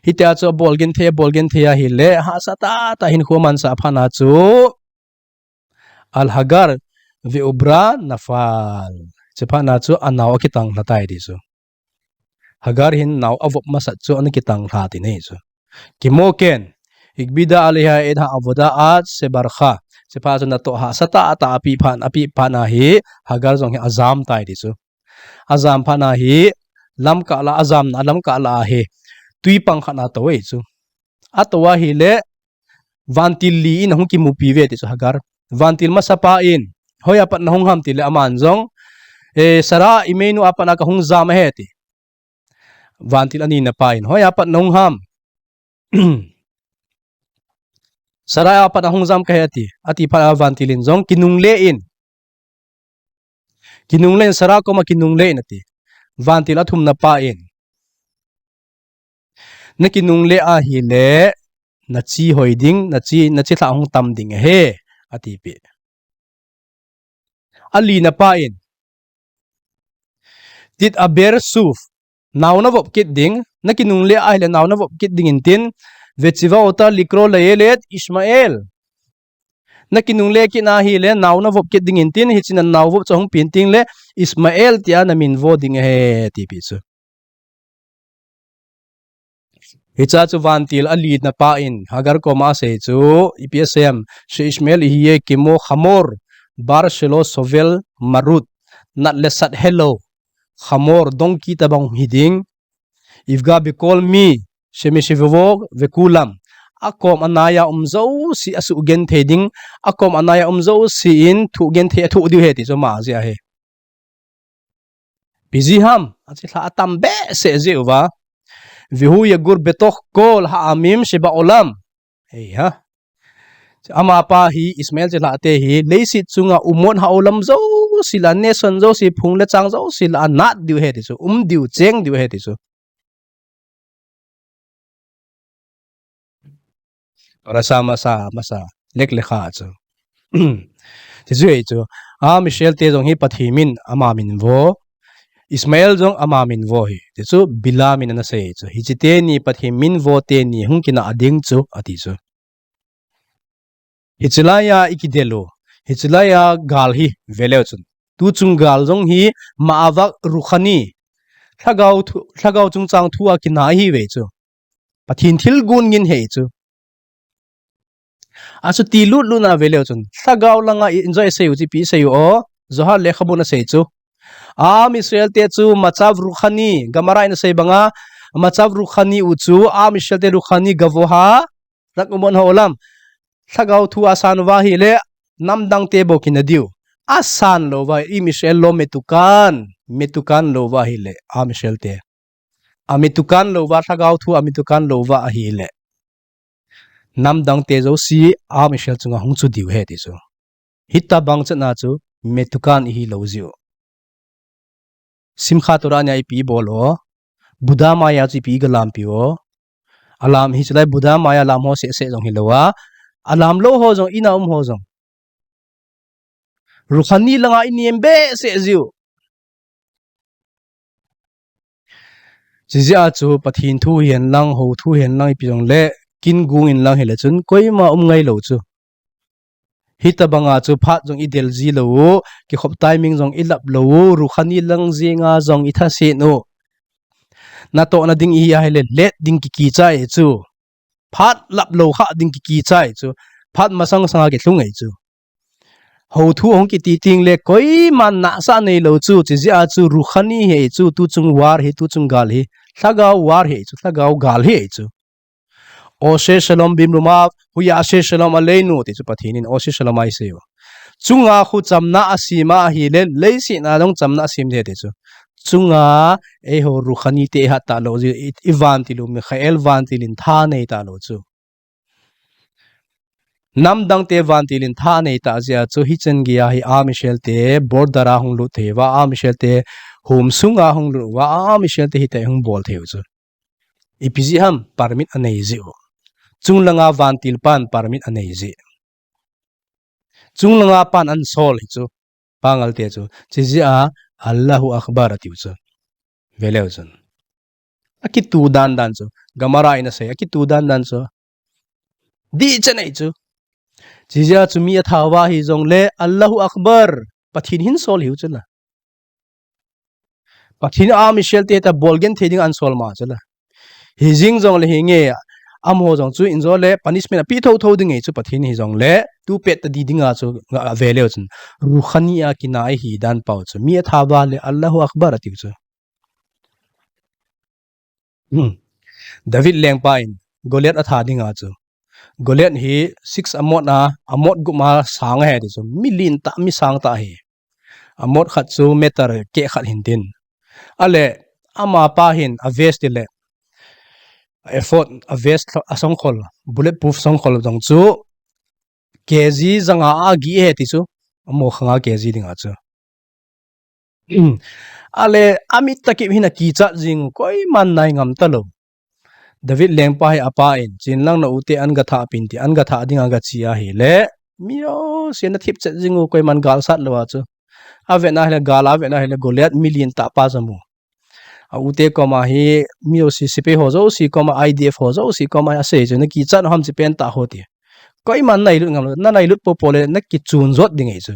Hitia chu abol genthei, abol genthei ahile, hahsa tahtah hinkho amansah phat a chu. Al Hagar ve'ubra nafal. Chuphat a chu anao akitang lhatai ti chu. Hagar hin nao avop masat chu ana kitang lha ti nei chu. Kimoken, igbida aleha et ha'avoda at shebarcha. Chuphat chu natoh hahsa tahtah apeh phat, apeh phat a hi, Hagar jong hi ajam tai ti chu. Ajam phat a hi, lamkah la, ajamna lamkah la a hi, twi pang khat a atou e chu. Atou ahile, vantil li in ahung kimupi ve ti chu Hagar. Vantil masapa in, hoiya pat nahung ham tile aman jong, eh, Sarah, imeinu a pat a kahung jam ahi ti. Vantil anina pa in, hoiya pat nahung ham. Sarah a pat a hung jam kahi ati. Ati phat a vantil in jong kinungle in. Kinungle in Sarah koma kinungle in ati. Vantil athumna pa in. Nakinungle ahile, nachi hoi ding, nachi, nachilhah hung tam ding ahi, ati pi. Alina pa in. Tit'aber shuv. Nao navop kit ding, nakinungle ahile nao navop kit ding intin, ve'tziva ota likro la'eled Ishmael. Nakinungle kit ahile nao navop kit ding intin, hichea nao vop chu ahung pen tengle Ishmael tia namin vo ding ahi, ati pi chu. Hichea chu vantil alina pa in, Hagar koma asei chu, ipi asei em, she'ishmael ihiye kemo chamor, bar shelo sovel marut, nat le sat helou, chamor, donkey tabang hi ding, ifga bikol mi, shemeshevevo vekulam, akom anaiya um jouse asuh genthei ding, akom anaiya um jouse in thuh genthei athuh diu ahi ti chu ama jeh ahi. Ipi jeh ham, achilhah atam behseh jeh uva. Vehu yagur betoch kol ha'amim sheba'olam. Eiha. Amapa hi Ishmael chilhah te hi leiset chunga umot ha'olam jouse la, nation jouse, phung le chang jouse la anat diu ahi ti chu, um diu, cheng diu ahi ti chu. Rasa masa, masa, lek lekha chu. Ti chu ahi chu. Am Israel te jong hi Pathen min ama min vo. Ishmael jong ama min vo hi. Ti chu Bilam in ana sei chu. Hiche teni Pathen min vo teni hung kinah ding chu ati chu. Hiche laiya ikidel u. Hiche laiya gal hi veleu chun. Tuchung gal jong hi ma'arak ruchani. Lhagao thu, lhagao chungchang thu a kinah ahi ve chu. Pathen thilgon ngin ahi chu. Achuti lut lut na veleu chun. Lhagao langa i enjoy sei u chu ipi sei u o. Zohar lekhabun asei chu. Am Israel te chu matzav ruchani, Gemara in asei banga, matzav ruchani u chu, am Israel te ruchani gavoha, rak umot ha'olam. Lhagao thu asan uva ahile, namdang te bou kinah diu. Asan lou uva, am Israel lo metukan, metukan lou uva ahile, am Israel te. Ametukan lou uva, lhagao thu ametukan lou uva ahile. Namdang te jouse, am Israel chunga hung chu diu ahi ti chu. Hitabang chetna chu, metukan ihi lou jeh u. Simchat Torah nia ipi ibol u. Buddha maya chu ipi igalampi u. Alam hiche lai Buddha maya lam ho seh seh jong hilou a. Alam lou ho jong, ina um ho jong. Ruchani langa inem behseh jeh u. Chijeh a chu Pathen thu hihen lang, hou thu hihen lang ipi jong le, kin gung in lang hile chun, koima um ngai lou chu. Hitabanga chu phat jong idel ji lou u, kikhop timing jong ilap lou u, ruchani lang jenga jong ithaset u. Natohna ding ihi ahile, let ding kikichai chu. Phat lap lou kha ding kikichai chu. Phat masang sanga kilhung ahi chu. Hou thu ahung kiti tengle koiman nahsah neilou chu, chijeh a chu ruchani ahi chu, tuchung war hi, tuchung gal hi. Lhagao war ahi chu, lhagao gal ahi chu. Oseh shalom bimrumav, hu ya'aseh shalom aleinu, ti chu Pathen in oseh shalom ahi sei u. Chunga khu chamna asem ahile, leiset a jong chamna asem ding ahi ti chu. Chunga, eiho ruchani te ihat talou jeh u, i, ivantil u Michael vantil in tha nei talou chu. Namdang te vantil in tha nei ta jeh a chu hichan geiya hi am Israel te border a hung lut thei uva, am Israel te home sunga hung lut uva, am Israel te hitia hung bol thei u chu. Ipi jeh ham permit anei jeh u. Chunglanga vantil pan permit anei jeh. Chunglanga pan an sol hi chu. Pangal te chu. Chijia Allahu Akbar atiu chu. Veleu chun. Akitu dan dan chu. Gemara in asei. Akitu dan dan chu. Dih chan ei chu. Chijia chu mi atha uva hijongle Allahu Akbar. Pathen hin sol hiu chu la. Pathen a Israel te ta bol genthei ding an sol ma chu la. Hijing jongle hinge amaho jong chu injo le punishment api thotho ding ei chu Pathen hijongle tu pet ta di dinga chu nga veleu chun. Rukhani a kinai hi dan pau chu. Mi atha uva le Allahu Akbar atiu chu. Hmm. David lengpa in Goliath atha dinga chu. Goliath hi six amot a, amot gup a sang ahi ti chu. Mi lin ta, mi sang ta hi. Amot khat chu meter keh khat hin tin. Ale, amapa hin a vest ti le. Ephod a vest a songkhol, bulletproof songkhol jong chu. K G janga a gi ahi ti chu. Amo khanga K G dinga chu. Ale, amit takip hin akichat jing u, koiman nai ngam talou. David lengpa hi apa in, chin lang na u te an gatha pin ti, an gatha dinga gachi ahile, mi jouse na thip chet jing u, koiman gal sat lou a chu. Avet na hile, gal avet na hile, Goliath mi lin tah pa jong mu. A u te koma hi, mi jouse sepai ho jouse koma, I D F ho jouse koma hi asei chu, na kichat u ham chi pen tah ho ti. Koiman nailut ngam lou, na nailut popo le, na kichun jot ding ei chu.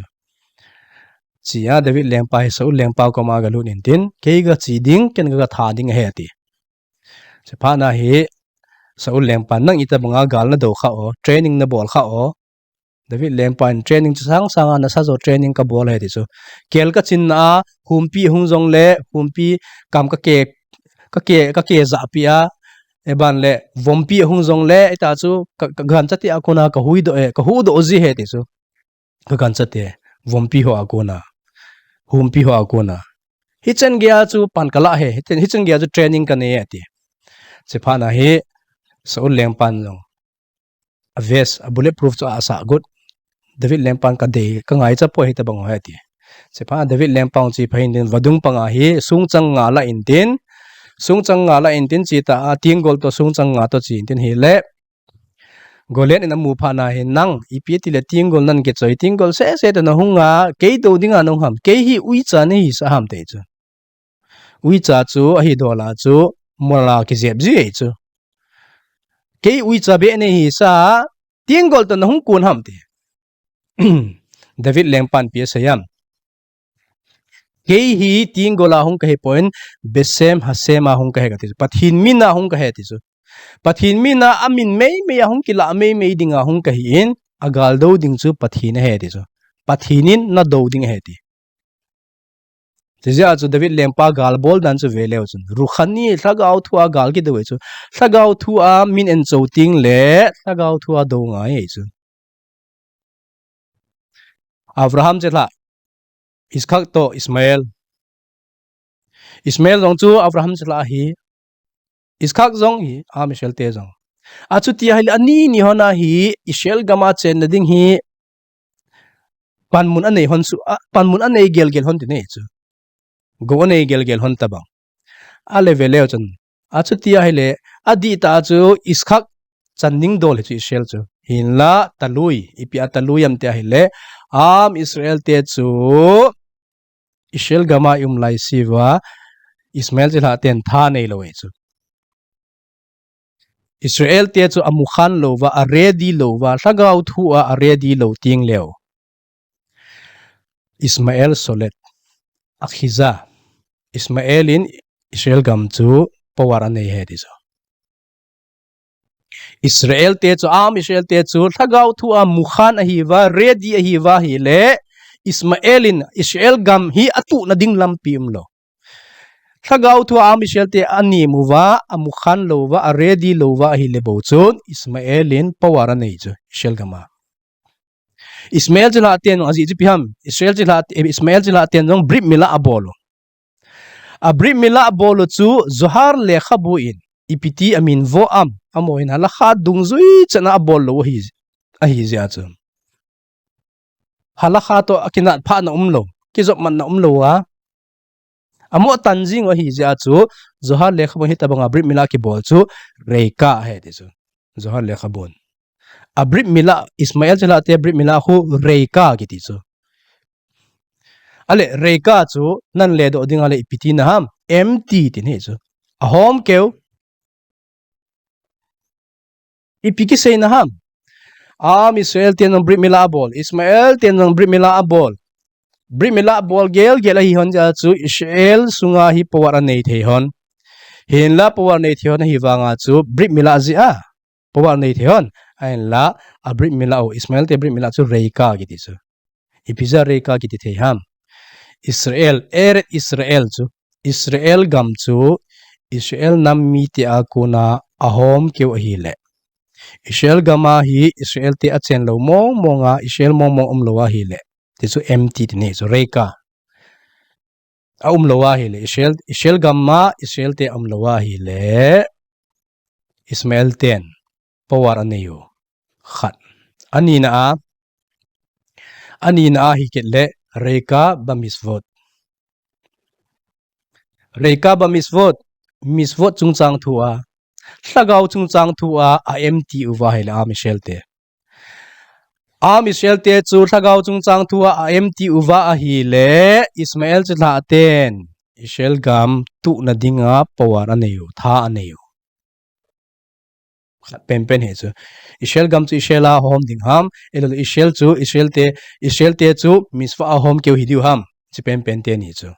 Chia David lengpa hi Saul lengpa koma galut in tin, kei gachi ding, ken gatha ding ahi ati. Chuphat na hi Saul lengpa nang ita banga gal na do kha o, training na bol kha o. David lengpa in training chu sang sanga nasa jo training kabol ahi ti chu. Kel kachin na a, humpi hung jongle, humpi kam kake, kake, kake ja pi a, eban le, vompi hung jongle, ita chu, ka, ka gancha ti a kona kahui do e, kahu do ji ahi ti chu. Ka gancha te, vompi ho a kona, humpi ho a kona. Hichan gei a chu pan kala ahi, hichan, hichan gei a chu training kanei e ati. Chuphat na hi, Saul lengpan jong. A vest, a bulletproof chu asa got. David lengpan kadei, kangaicha poi hita bang ho ahi ati. Chuphat David lengpan chi pha hin tin vadung panga hi, sungchang nga la in tin. Sungchang nga la in tin chi ta a, tinggol to sungchang nga to chi in tin hile. Goliath in amu phat na hin nang, ipi ti le tinggol nan kichoi, tinggol sese te na hung a, kei do dinga na hung ham, kei hi uicha nei hisa ham ti chu. Uicha chu, ahi dola chu, mola kijep ji ei chu. Kei uicha be nei hisa, tinggol to na hung kun ham ti. David lengpan ipi asei am. Kei hi tinggol a hung kahi poi, Beshem Hashem a hung kahi kati chu. Pathen min a hung kahi ti chu. Pathen min a amin meimei a hung kila meimei dinga hung kahi in, agal do ding chu Pathen ahi ti chu. Pathen in na do ding ahi ti. Chijia chu David lengpa gal bol dan chu veleu chun. Rukhani lhagao thu a gal kido ei chu. Lhagao thu a min encho ting le, lhagao thu a do ngai ei chu. Abraham chilhah, Iskak to Ismael. Ismael jong chu Abraham chilhah ahi. Iskak jong hi, a Israel te jong. Achuti ahile ani ni hon a hi, Israel gam a chenna ding hi, panmun anei hon chu, a, panmun anei gelgel hon ti nei chu. Go anei gelgel hon tabang. Ale veleu chun. Achuti ahile, adih tah a chu Iskak chan ding dol hi chu Israel chu. Hinla talui, ipi a talui am ti ahile, am Israel te chu Israel gam a i um lai siuva, Ismael chilhah ten tha nei lou ei chu. Israel te chu amukhan louva, a ready louva, lhagao thu a a ready lou ting leu. Ismael solet, akhiza. Ismael in Israel gam chu power anei ahi ti chu. Israel te chu, am Israel te chu, lhagao thu a mukhan ahiuva, ready ahiuva ahile, Ismael in Israel gam hi atuhna ding lampi umlou. Lhagao thu a am Israel te anem uva, amukhan louva, a ready louva ahile bou chun, Ismael in power anei chu, Israel gam a. Ismael chilhah ten jong ajeh chu ipi ham, Israel chilhah, Ismael chilhah ten jong Brit Mila abol u. A Brit Mila abol u chu Zohar lekhabu in, ipi ti amin vo am, amaho in halakha dungjui chan a abol lou ahi, ahi jeh a chu. Halakha to akinat phatna umlou, kijopmatna umlou a. Amo tan jing u ahi jeh a chu, Zohar lekhabu in hitabang a Brit Mila kibol chu, Reika ahi ti chu. Zohar lekhabu in. A brit mila, Ismael chilhah te brit mila khu Reika kiti chu. Ale, Reika chu nan ledoh ding ale ipi tina ham? M T tin ahi chu. A hom keu. Ipi kiseina ham? Am Israel ten jong brit mila abol, Ismael ten jong brit mila abol. Brit mila abol gel gel ahi hon jeh a chu Israel sunga hi power anei thei hon. Hinla power nei thei hon ahi vanga chu brit mila jeh a power nei thei hon. Ahinla a brit mila u, Ismael te brit mila chu Reika kiti chu. Ipi jeh a Reika kiti thei ham? Israel, Eretz Israel chu, Israel gam chu Israel nam mite a kona ahom keu ahile, Israel gam a hi Israel te achen lou mong mong a, Israel mong mong umlou ahile, ti chu M T tin ahi chu, Reika. Aumlou ahile, Israel, Israel gam a Israel te aumlou ahile, Ismael ten power anei u. Khat. Anina a, anina a hi kit le, Reika ba mitzvot. Reika ba mitzvot, mitzvot chungchang thu a, lhagao chungchang thu a, a M T uva ahile, am Israel te. Am Israel te chu lhagao chungchang thu a, a M T uva ahile, Ismael chilhah ten Israel gam tuhna dinga power anei u, tha anei u. Khat penpen hi chu. Israel gam chu Israel a hom ding ham, ahilou le Israel chu, Israel te, Israel te chu mitzvah a hom keu hi diu ham, chi penpen teni chu.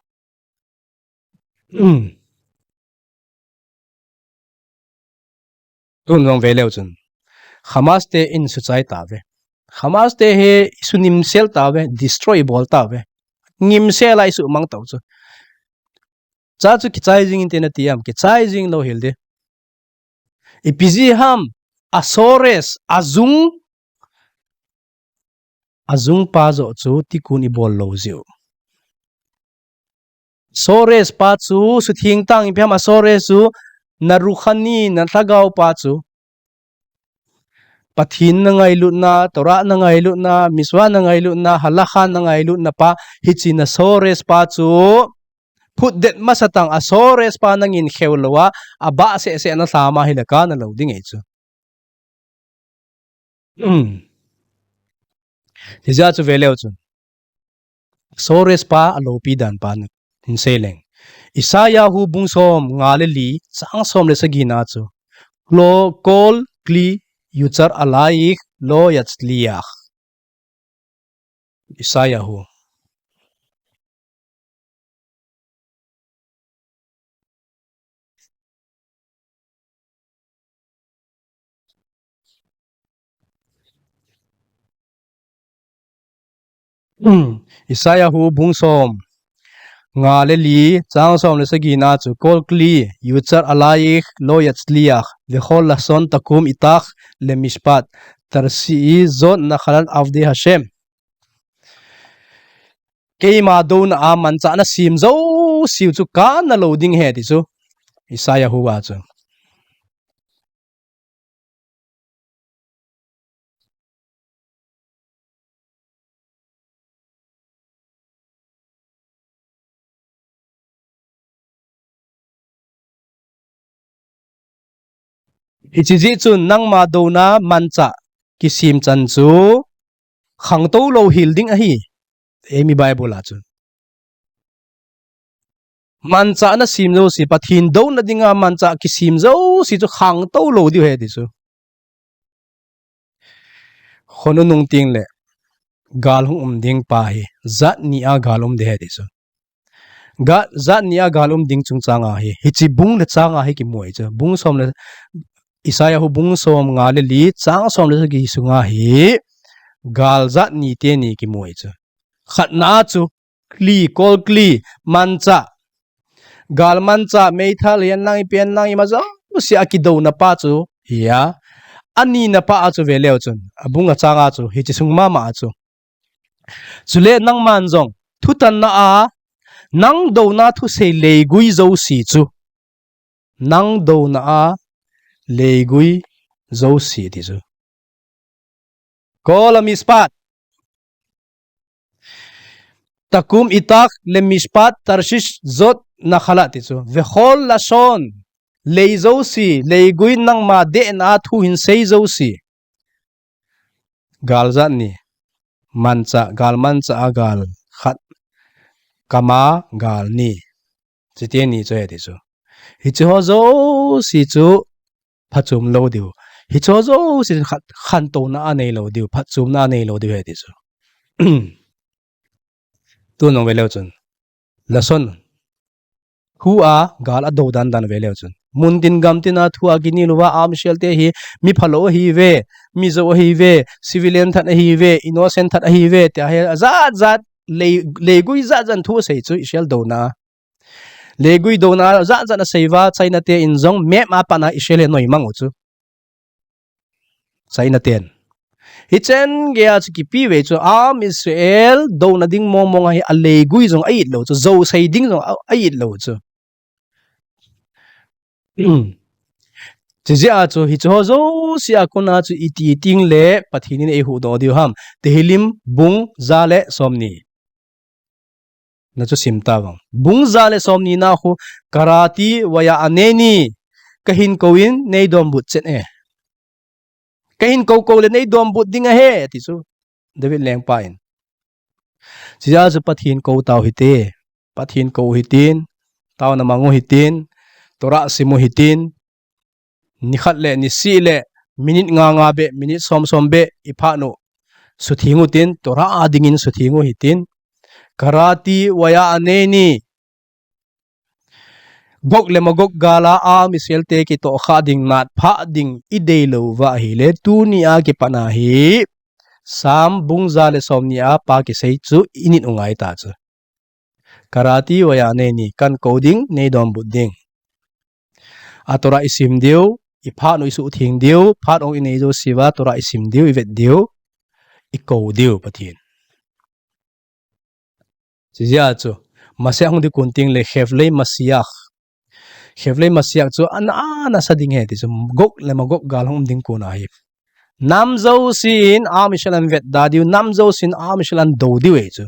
Um. Tun jong ve leu chun, Hamas te in suchai tave. Hamas te hi isunimsel tave, destroy bol tave. Ngimsel a isu mang tau chu. Cha chu kichai jing inte nati am, kichai jing lou hel de. Ipi jeh ham, a source, ajung, ajung pa joh chu tikkun ibol lou jeh u. Source pa chu sutheng tang, ipi ham a source chu na ruhani, na lhagao pa chu. Pathen na ngailutna, Torah na ngailutna, mitzvah na ngailutna, halakha na ngailutna pa, hiche na source pa chu phutdet masatang a source pa na ngin kheu lou a, abah seh seh na lham a hile kana lou ding ahi chu. Um. Hijeh a chu ve leu chun, source pa a loupi dan pa na hin sei leng. Isaiah hu bung som nga le li, chang som le sagi na chu, Kol kli yutzar alaich lo yatzliach. Isaiah hu. Isaiah hu bung som nga le li, chang som le sagi na chu, Kol kli yutzar alaich lo yatzliach, vechol lashon takum itach lemishpat, tarshii zot nachalat avdei Hashem. Keima douna a manchah na sem jouse u chu kana lou ding ahi ti chu. Isaiah hu a chu. Hiche jeh chun nangma douna manchah kisem chan chu khangtou lou hel ding ahi. Eimi Bible a chun. Manchah na sem jouse, Pathen douna dinga manchah kisem jouse chu khangtou lou diu ahi ti chu. Khonung nung teng le gal hung um ding pa hi, jat ni a gal um ding ahi ti chu. Ga, jat ni a gal um ding chungchang a hi, hiche bung le chang a hi kimu ahi chu. Bung som le, Isaiah hu bung som nga le li, chang som le sagi sunga hi, gal jat ni teni kimu ahi chu. Khatna a chu, kli, kol kli, manchah. Gal manchah, meithal hihen lang, ipi hen lang, ima jouse a kidouna pa chu, hi a. Anina pa a chu ve leu chun, a bung a chang a chu, hiche sung mama a chu. Chule nangman jong, thutanna a, nang douna thusei leigui jouse chu. Nang douna a, leigui jouse ti chu. Kol hamishpat. Takum itach lemishpat tarshish zot nachalat ti chu. Vechol lashon, lei jouse, leigui nangma dehna a thu hin sei jouse. gal jat ni, mancha, gal mancha a gal khat, kama gal ni. Chite ni chu ahi ti chu. Hiche ho jouse chu phachom lou diu. Hiche ho jouse chu khat, khantouna anei lou diu, phachomna anei lou diu ahi ti chu. Tun nung ve leu chun. Lason. Thu a gal a do dan dan ve leu chun. Mun tin gam tin a thu a kinel uva army cell te hi mi phalou ahi ve, mi jou ahi ve, civilian that ahi ve, innocent that ahi ve, tia hi jat jat lei, leigui jat jat thu asei chu Israel douna. Leigui douna jat jat asei uva China te in jong map a pat a Israel hi anoi mang u chu. China ten. Hichen gei a chu kipe ve chu army Israel douna ding mong mong ahi a leigui jong a it lou chu, jou sei ding jong a, a it lou chu. Chijeh a chu hiche ho jouse a kona chu iti ting le Pathen in eihuhdoh diu ham. Tehillim bung ja le somni. Na chu sim ta vang. Bung ja le somni na khu קראתי ואענני. Kahin kou in nei donbut chet e. Kahin kou kou le nei donbut ding ahi, ti chu. David lengpa in. Chijeh a chu Pathen kou tau hite. Pathen kou hitin. Taona mang u hitin. Torah sim u hitin. Nikhat le nisih le minute nga nga beh, minute som som beh iphat u. Sutheng u tin, Torah a dingin sutheng u hitin. קראתי ואענני. Gog le Magog gal a army cell te kitohkhah ding, natphah ding idei lou uva ahile, tuni a kipat a hi Psalm bung ja le somni a pa kisei chu init u ngai ta chu. קראתי ואענני, kahin kou ding, nei donbut ding. A Torah isim diu, iphat u isutheng diu, phat ong inei jouse uva Torah isim diu, ivet diu, ikou diu Pathen. Chijeh a chu, Mashiach hung ding kon teng le חבלי משיח. חבלי משיח chu ana, ana sa ding ahi ti chu, Gog le Magog gal hung um ding kon ahi. Nam jousen army cell ahin vetda diu, nam jousen army cell ahin do diu ahi chu.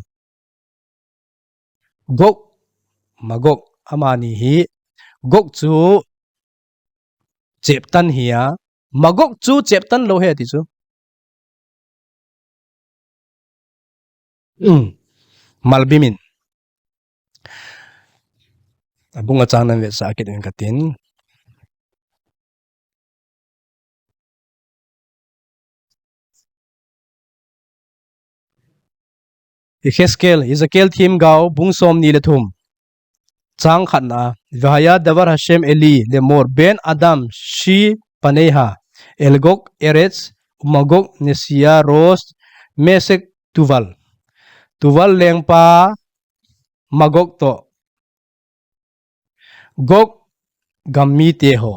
Gog, Magog, amani hi, Gog chu cheptan ahi a, Magog chu cheptan lou ahi ti chu. Malbim in. Abung achang nan vetsah kit uvin katin. Yehezkel, Ezekiel themgao, bung somni le thum. Chang khatna, והיה דבר השם אלי לאמר בן אדם שב פניך אל גוג ארץ ומגוג נשא ראש משק תבל. Tubal lengpa Magog toh Gog gam mite ho,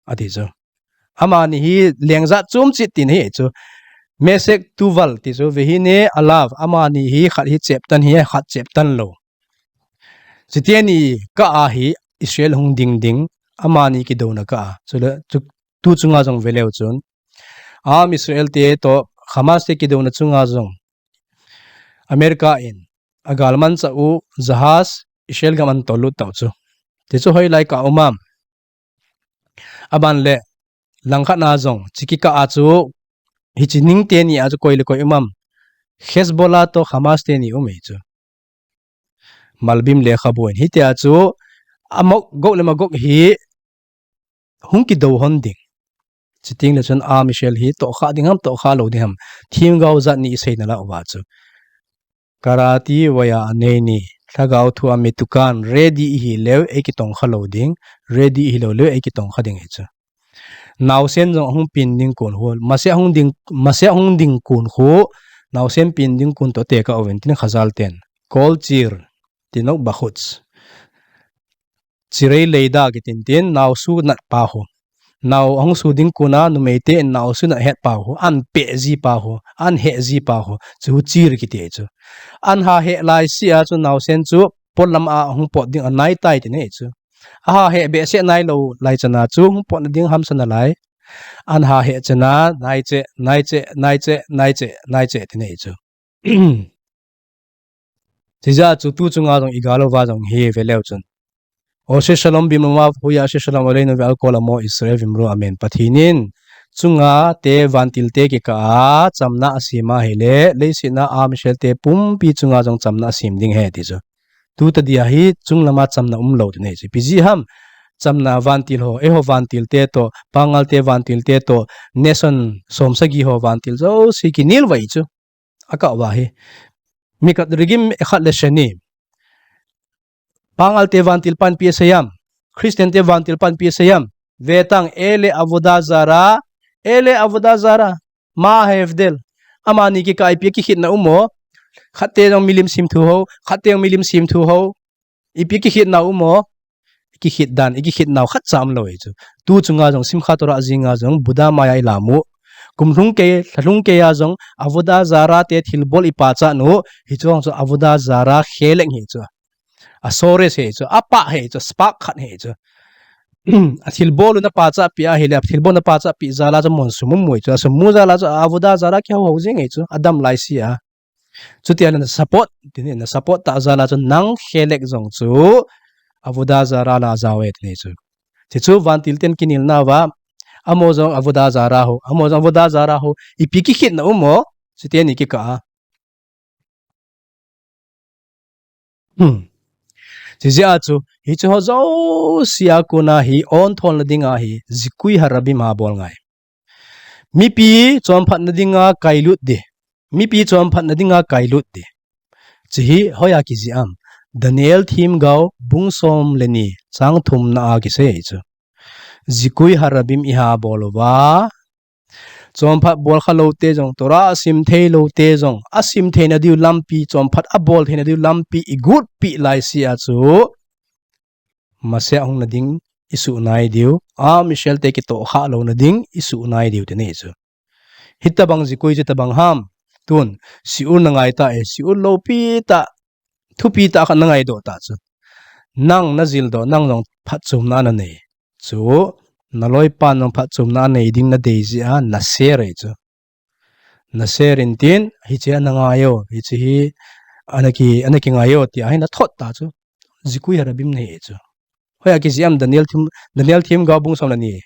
ati chu. Amani hi lengjat chom chet tina ahi chu. Mesek Tubal ti chu, vehine alav, amani hi khat hi cheptan ahi, khat cheptan lou. Chuteni kah a hi Israel hung ding ding, amani kidouna kah a. Chule, chu, tu chunga jong veleu chun. Am Israel te toh, Hamas te kidouna chunga jong. America in, agalmanchah u, jahaz, Israel gam ahin tollut tau chu. Ti chu hoilai kah a um am. Aban le, langkhat na jong, chukikah a chu, hiche ning teni a chu koi le koi um am. Hezbollah toh Hamas teni um e chu. Malbim lekhabu in. Hitia chu, amok, Gog le Magog hi, hung kidou hon ding. Chuteng le chun am Israel hi tohkhah ding ham, tohkhah lou ding ham. Themgao jat ni isei nalai uva chu. קראתי ואענני, lhagao thu a metukan, ready ihi leu, eikitongkha lou ding, ready ihi lou leu, eikitongkha ding ahi chu. Naosen jong ahung pen ding kon khu, Mashiach hung ding, Mashiach hung ding kon khu, naosen pen ding kon toh tekah uvin tin Khazal ten. Kol chir, tinok bakhutz. Chirei leida kitin tin, nao sunat pa khu. Nao ahung su ding kon a, numei ten nao sunat het pa khu, ahin peh ji pa khu, ahin heh ji pa khu, chu chir kiti ahi chu. Ahin hah heh laisea chu naosen chu, pot lam a hung pot ding anai tai tina ahi chu. Ahah heh behseh nailou lai chan a chu, hung potna ding hamsa nalai. Ahin hah heh chan a, naiche, naiche, naiche, naiche, naiche tina ahi chu. Chujeh chu tu chunga jong igal uva jong hi veleu chun. עושה שלום במרומיו הוא יעשה שלום עלינו ועל כל עמו ישראל ואמרו אמן. Pathen in chunga te vantil te kikah a chamna asem ahile, leiset a a Israel te pumpi chunga jong chamna asem ding ahi ti chu. Tuta dia hi chunglama chamna umlou ti nei chu. Ipi jeh ham, chamna vantil ho, eiho vantil te toh, pangal te vantil te toh, nation som sagi ho vantil jouse kinel uva chu. Akah uva hi. Mikot Regim אחד לשני. Pangal te vantil pan ipi asei ham. Christian te vantil pan ipi asei ham. Vetang, אלה עבודה זרה, אלה עבודה זרה. מה ההבדל? Amani kikah a ipi kikhetna um o. Khat te jong milim semthu ho, khat te jong milim semthu ho. Ipi kikhetna um o. Kikhet dan, ikikhetnau khatcha umlou ahi chu. Tu chunga jong Simchat Torah jenga jong Buddha maya ilam u. Kum lhung kei, lha lhung kei a jong עבודה זרה te thilbol ipachat u. Hichu jong chu עבודה זרה חלק ahi chu. A source ahi chu, apah ahi chu, spark khat ahi chu. A thilbol u napachat peh ahile, a thilbol napachat peh jal a chu mon sum um u ahi chu. A sum mu jal a chu עבודה זרה kihou hou jeng ahi chu. Adam laise a. Chuti ahile na support, tini na support tah jal a chu nang חלק jong chu עבודה זרה lah a jao e tini chu. Ti chu vantil ten kinelna uva, amaho jong עבודה זרה ho, amaho jong עבודה זרה ho, ipi kikhetna um o, chuteni kikah a. Hmm. Chujeh a chu, hiche ho jouse a kona hi, ontholna dinga hi, זיכוי הרבים abol ngai. Mipi chonphatna dinga kailut ding. Mipi chonphatna dinga kailut ding. Hiche hi hoiya kijih am. Daniel themgao bung som le ni chang thumna a kisei chu. זיכוי הרבים iha bol uva. Chonphat bol khalou te jong, Torah asim theilou te jong, asim theina diu lampi, chonphat abol theina diu lampi, igotpi laise a chu. Mashiach hungna ding isuh nai diu, a Israel te kitoh khah louna ding isuh nai diu tini chu. Hitabang זיכוי chu tabang ham, tun, שיעור nangai ta e, שיעור loupi tah, thupi tah khat nangaidoh ta chu. Nang najildoh, nang jong phatchomna nanei. Chu, naloipan jong phatchomna anei ding nadei jeh a, na share e chu. Na share in tin, hiche a nangai o, hiche hi, ana ki, ana kingai o, tia hi nathot ta chu. זיכוי הרבים nahi chu. Hoiya kijih am Daniel them, Daniel themgao bung som le ni.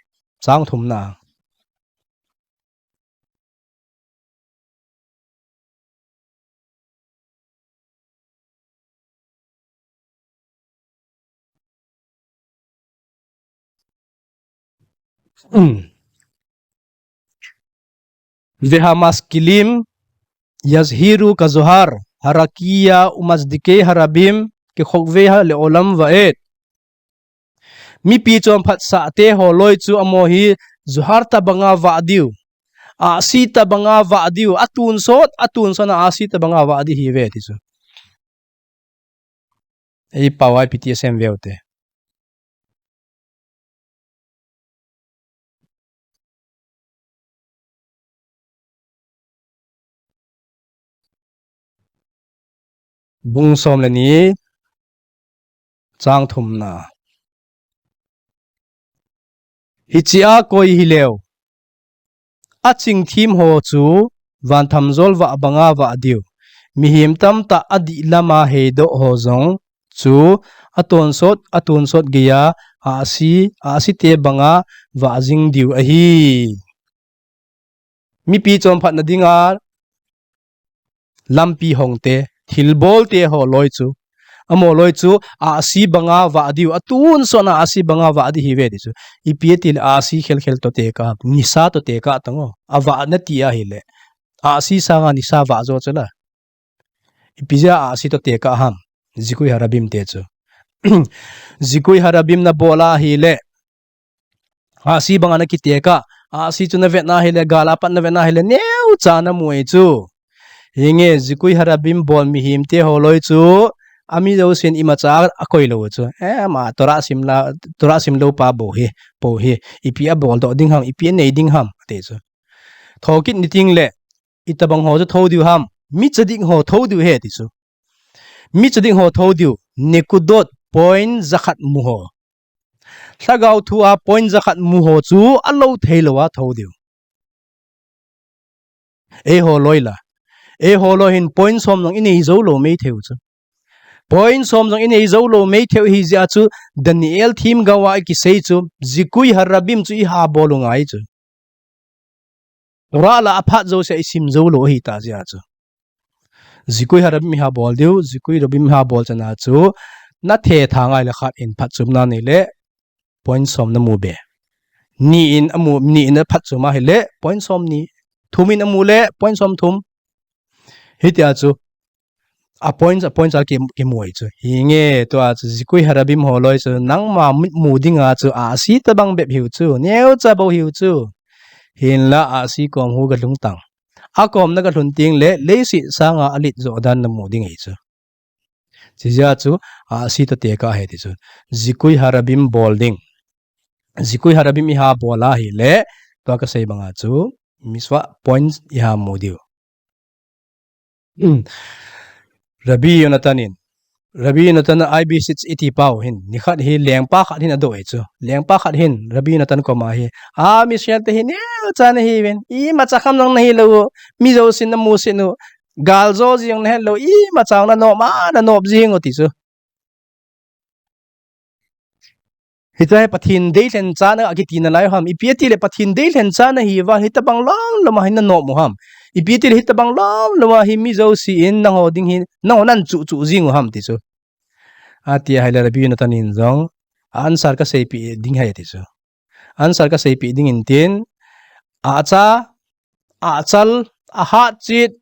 Chang thumna. והמשכילים יזהירו כזוהר הרקיע ומצדיקי הרבים כחובבי העולם ועד. Mipi chonphatsah te holoi chu amaho hi zohar tabanga vah diu. Ahsi tabanga vah diu. Atonsot, atonsot a ahsi tabanga vah ding ahiuve ti chu. Ei pao a ipi ti asei em veu te. Bung som le ni, chang thumna. Hiche a koi hileu achingthim ho chu van thamjol vah banga vah diu. Mihem tamtah adih lama heidoh ho jong chu atonsot, atonsot geiya ahsi, ahsi te banga vah jing diu ahi. Mipi chonphatna dinga lampi hong te, thilbol te holoi chu. Amaho loi chu ahsi banga vah diu, atonsot a ahsi banga vah ding ahiuve ti chu. Ipi ati le ahsi khelkhel toh tekah, nisa toh tekah tang o. Avah nati ahile. Ahsi sanga nisa vah jo chu la. Ipi jeh a ahsi toh tekah ham. זיכוי הרבים te chu. זיכוי הרבים nabol ahile. Ahsi banga nakitekah. Ahsi chu navet ahile, gal a pat navet ahile, neocha namu e chu. Hinge, זיכוי הרבים bol mihem te holoi chu. Ami jousen imacha akoi lou chu. Eh, ama Torah sim la, Torah sim lou pa bou hi, pou hi. Ipi abol doh ding ham, ipi anei ding ham, ati chu. Thokit ni ting le, itabang ho chu thou diu ham, mi tzadik ho thou diu ahi ti chu. Mi tzadik ho thou diu, nekudot point jakhat mu ho. Lhagao thu a point jakhat mu ho chu alou thei lou a thou diu. Eiho loi la. Eiho loi hin point som jong inei jou lou mei thei u chu. Point som jong inei jou lou mei thei u ahi jeh a chu Daniel themgao a ikisei chu, זיכוי הרבים chu iha bol u ngai chu. Torah la aphat jouse isim jou lou ahitah jeh a chu. Zikui harabim iha bol diu, zikui harabim iha bol chan a chu, nathe tha ngai le khat in phatchomna nei le, point som namu be. Ni in amu, ni in aphatchom ahile, point som ni. Thum in amu le, point som thum. Hitia chu, a point, a point a ki, kimu ahi chu. Hinge, tua chu, zikui harabim holoi chu, nangma mitmu dinga chu, ahsi tabang bep hiu chu, neocha bou hiu chu. Hinla ahsi kom hu galhung tang. Akom nagalhun teng le, leiset sanga alet jo dan namu ding ahi chu. Chijeh a chu, ahsi tate kahi ti chu. Zikui harabim bol ding. Zikui harabim iha bol ahile, tua kasei banga chu, mitzvah points iha mu diu. Rabbi Yonatan in, Rabbi Yonatan I B six iti pau hin, nikhat hi lengpa khat hin adoh ahi chu. Lengpa khat hin, Rabbi Yonatan koma hi, Am Israel te hi neocha nahiuvin, imacha kham jong nahilou, mi jousen namusit u, galjo jong nahet lou, imacha jong nanop a, nanop jing u ti chu. Hitia hi Pathen deilhen cha na akiti nalai u ham. Ipi atile Pathen deilhen cha nahiuva hitabang lom lom a hi nanop u ham. Ipi atile hitabang lom lom a hi mi jousen nangho ding hi, nangho nan chuh chuh jing u ham ti chu. Ati ahile Rabbi Yonatan in jong, answer kaseipeh ding ahi ti chu. Answer kaseipeh ding in tin, acha, achal, ahatchet,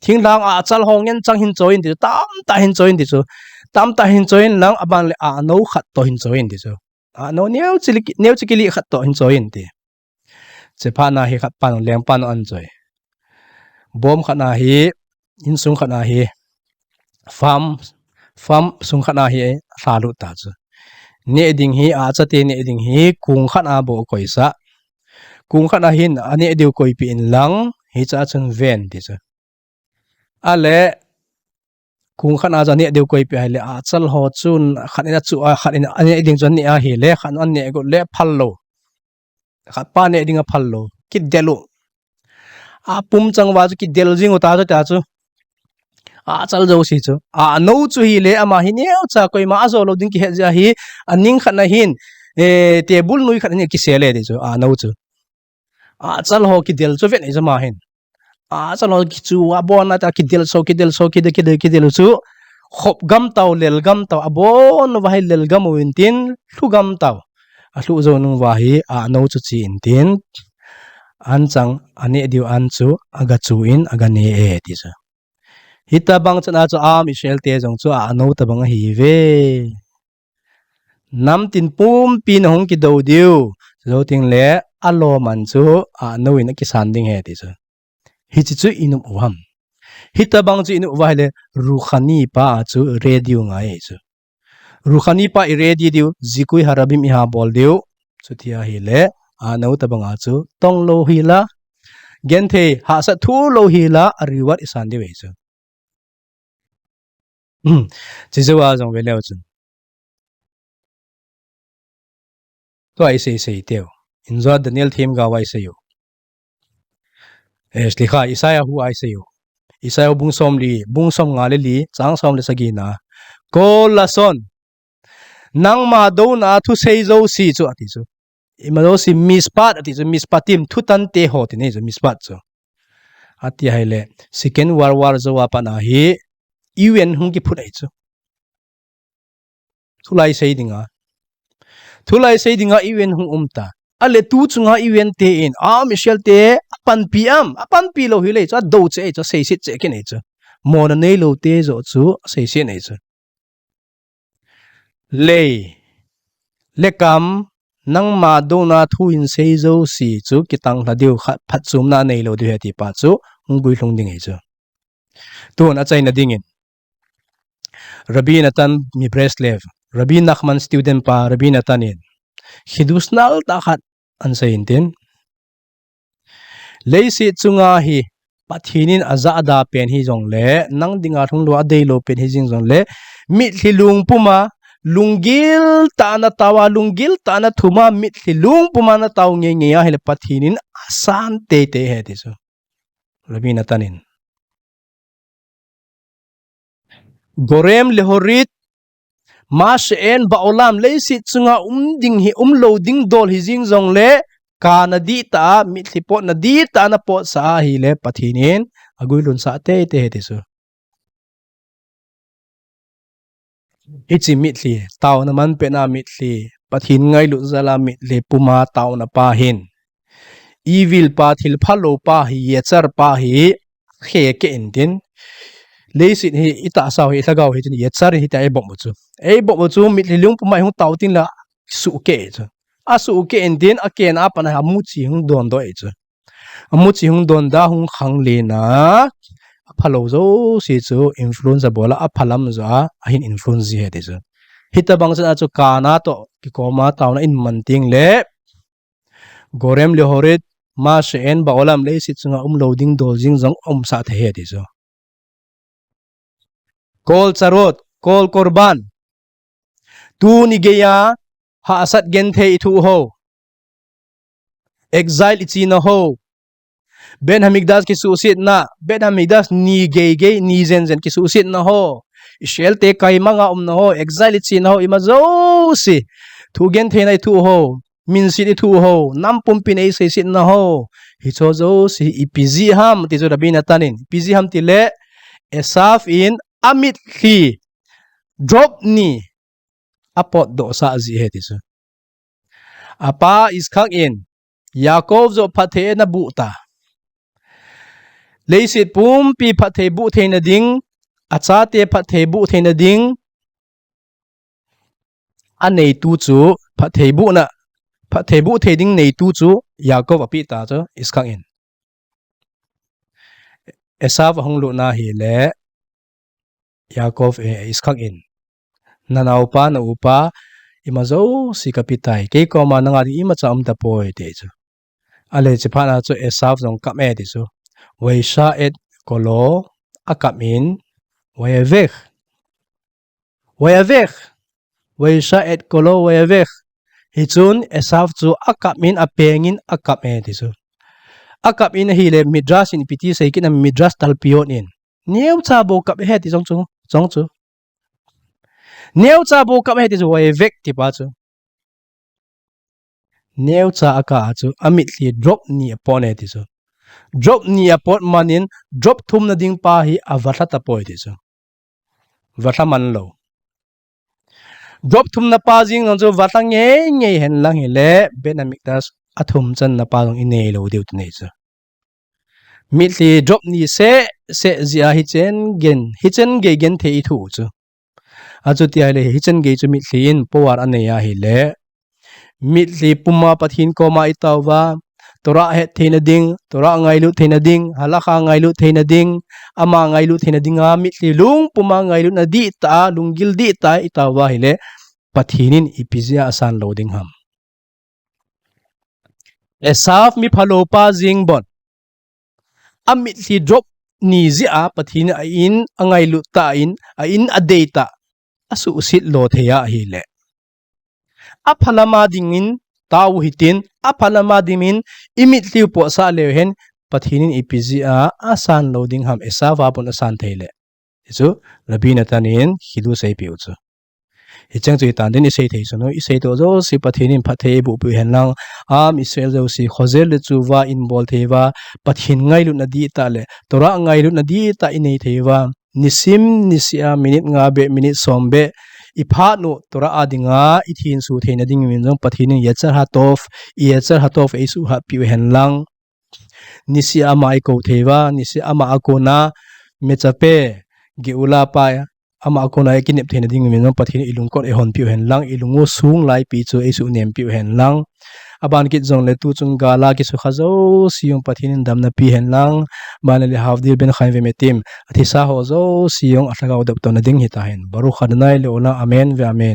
thinglhang achal ho ngen chang hin choi in ti chu, tamtah hin choi in ti chu. Tamtah hin choi in lang aban le anou khat toh hin choi in ti chu. Anou neocha li, neocha kili khat toh hin choi in ti. Chephat na hi khat pan, lengpan an choi. Bom khat na hi, insung khat na hi, farm, farm sung khat na hi, lhalut ta chu. Neh ding hi, achate neh ding hi, kong khat na bou koisah. Kong khat na hin, aneh diu koipeh in lang, hicha chun ven ti chu. Ale, kong khat na chu aneh diu koipeh ahile, achal ho chun, khat in achu a, khat in aneh ding chu aneh ahile, khat in aneh got le phal lou. Khat pa neh ding aphal lou. Kidel u. Apum chang uva chu kidel jing u ta chu ta chu. Achal jouse chu. Anou chu hile ama hi neocha koima ajo lou ding kihet jeh a hi. Aning khat na hin, eh, table noi khat na hin kisel e ti chu. Anou chu. Achal ho kidel chu vet ahi chu ama hin. Achal ho kichu abon a ta kidel so, kidel so, kidel, kidel, kidel chu. Khop gam tau, lel gam tau, abon uva hi lel gam u in tin, lhu gam tau. Alhu jou nung uva hi, anou chu che in tin. An chang, aneh diu an chu, aga chu in, aga ne e ti chu. Hitabang chan a chu Am Israel te jong chu anou tabang ahiuve. Namtin pumpi na hung kidou diu. Jou teng le alom an chu anou in akisan ding ahi ti chu. Hiche chu inop u ham. Hitabang chu inop uva ahile ruhani pa a chu ready u ngai chu. Ruhani pa i ready diu, zikui harabim iha bol diu. Chuti ahile, anou tabang a chu tong lou hila, genthei hahsat thu lou hila, a reward isan diu ahi chu. Chijou a jong ve leu chun. Tua isei sei teu. Injo a Daniel themgao a isei u. Eh, slikha, Isaiah hu a isei u. Isaiah bung som li, bung som nga le li, chang som le sagi na. Kol lashon. Nangma douna a thusei jouse chu ati chu. Ima jouse mishpat ati chu, mishpatim, thutan te ho ti nei chu, mishpat chu. Ati ahile, Second World War jou a pat na hi, U N hung kiphut ahi chu. Thulai sei dinga. Thulai sei dinga U N hung um ta. Ale tu chunga U N te in, Am Israel te, apanpi am, apanpi lou hile chu, adou cheh chu, seiset cheh kit nei chu. Mona neilou te joh chu, seiset nei chu. Lei, le kam, nangma douna thu in sei jouse chu, kitang lha diu khat, phatchomna neilou diu ahi ti pa chu, hung guilhung ding ahi chu. Tun achaina dingin. Rabbi Natan mi Breslev, Rabbi Nachman student pa, Rabbi Natan in. Chidush nal tah khat ahin sei in tin. Leiset chunga hi, Pathen in ajahda pen hijongle, nang dinga lhung lou a deilou pen hijing jongle, mitlhi lungpuma, lunggil tah a natao a, lunggil tah a nathum a, mitlhi lungpuma natao ngeingei ahile Pathen in asan teitei ahi ti chu. Rabbi Natan in. Gorem lehorit, ma she'en ba'olam, leiset chunga um ding hi, umlou ding dol hijing jongle, kana dihtah a, mitlhi potna dihtah a na potsah ahile Pathen in aguilhun sah teitei ahi ti chu. Hiche mitlhi, taona manpehna mitlhi, Pathen ngailut jal a mitlhi puma taona pa hin, evil pa, thil phalou pa hi, Yetzer pa hi, khe keh intin. Leiset hi itahsa u hi, ilhagao hi tin, Yetzer hi tia eibom u chu. Eibom u chu mitlhi lung puma ihung tao tengle suhkeh chu. Asuhkeh intin, akehna a pat a amuchi hung dondoh e chu. Amuchi hung donda, hung khanglen a, aphalou jouse chu influence abol a, aphalam joh a ahin influence ji ahi ti chu. Hitobang chan a chu kana toh kikoma taona iman tengle, Gorem lehoret, ma she'en ba'olam, leiset chunga umlou ding dol jing jong umsah thei ahi ti chu. Kol charot, kol korban. Tuni geiya hahsat genthei ithoh u ho, exile ichena ho, Beit Hamikdash kisuhsetna, Beit Hamikdash ni geigei, ni jenjen kisuhsetna ho, Israel te kaimanga umna ho, exile ichena ho, ima jouse, thu gentheina ithoh u ho, minset ithoh u ho, nam pumpin eiseisetna ho, hicheho jouse ipi jeh ham ti chu Rabbi Natan in, ipi jeh ham tile, Esav in amitlhi drop ni apotdohsah jeh ahi ti chu. Apa Yitzchak in, Yaakov joh phatthei ana boh ta. Leiset pumpi phatthei boh theina ding, achate phatthei boh theina ding, aneitu chu, phatthei bohna, phatthei boh thei ding neitu chu Yaakov apeh ta chu Yitzchak in. Esav ahung lutna ahile, Yaakov, eh, Yitzchak in, nanaopa, na-upa, ima jouse kapetai, kei koma nanga ding imacha umtapoi, ati chu. Ale hiche phat a chu Esav jong akap e ti chu. Vayisha et kolo, akap in, vayavech. Vayavech. Vayisha et kolo, vayavech. Hichun Esav chu akap in, apeng in, akap e ti chu. Akap in ahile Midrash in ipi ti sei kit em, Midrash Talpiot in, neocha bou kap ahi ti jong chu, jong chu. Neocha bou kap ahi ti chu, vayavech ti pa chu. Neocha akap a chu, amitlhi drop ni apot e ti chu. Drop ni apot man in, drop thumna ding pa hi avalha tapoi ti chu. Valha man lou. Drop thumna pa jeng jong chu valha ngeingei henlang hile, Beit Hamikdash athum channa pa jong inei lou diu ti ahi chu. Mitlhi drop ni sehseh jeh a hichen gen, hichen gei genthei ithoh u chu. Achuti ahile, hichen gei chu mitlhi in power anei ahile, mitlhi puma Pathen koma itao uva, Torah het theina ding, Torah ngailut theina ding, Halakha ngailut theina ding, ama ngailut theina dinga mitlhi lung puma ngailutna dihtah a, lunggil dihtah a itao uva ahile, Pathen in ipi jeh a asan lou ding ham. Esav miphalou pa jeng bon, amitlhi drop ni jeh a Pathen in a-in angailut tah in, a-in adei tah, asuhset lo thei ahile, aphalama dingin tao u hitin, aphalama dingin imitliu potsah leu hen, Pathen in ipi jeh a asan lou ding ham, Esav a bon asan thei le. Hichu Rabbi Natan in hidu seipeh u chu. Hicheng chu hitan din isei thei chu nu, isei toh jouse Pathen in phatthei eiboh peh u hen lang, Am Israel jouse, khojel le chuva in bol thei uva, Pathen ngailutna dihtah le Torah ngailutna dihtah inei thei uva, nisim niseh a minute nga beh, minute som beh iphat u Torah a dinga ithenso theina dingin jong Pathen in Yetzer Hatov, Yetzer Hatov eisuhat peh u hen lang. Niseh a ama ikou thei uva, niseh a ama a kona, Metzaveh, Geula pa, ama a kona ikinep theina dingin jong Pathen in ilungkot eihon peh u hen lang, ilung u sung laipi chu eisuh nem peh u hen lang. Aban kit jongle tuchung gal a kisukha jouse jong Pathen in damna pe hen lang. Aban le Lehavdil ben chayim ve metim, athisa ho jouse jong alhagao doptona ding hita hen. Baruch Adonai leolam, amen ve amen.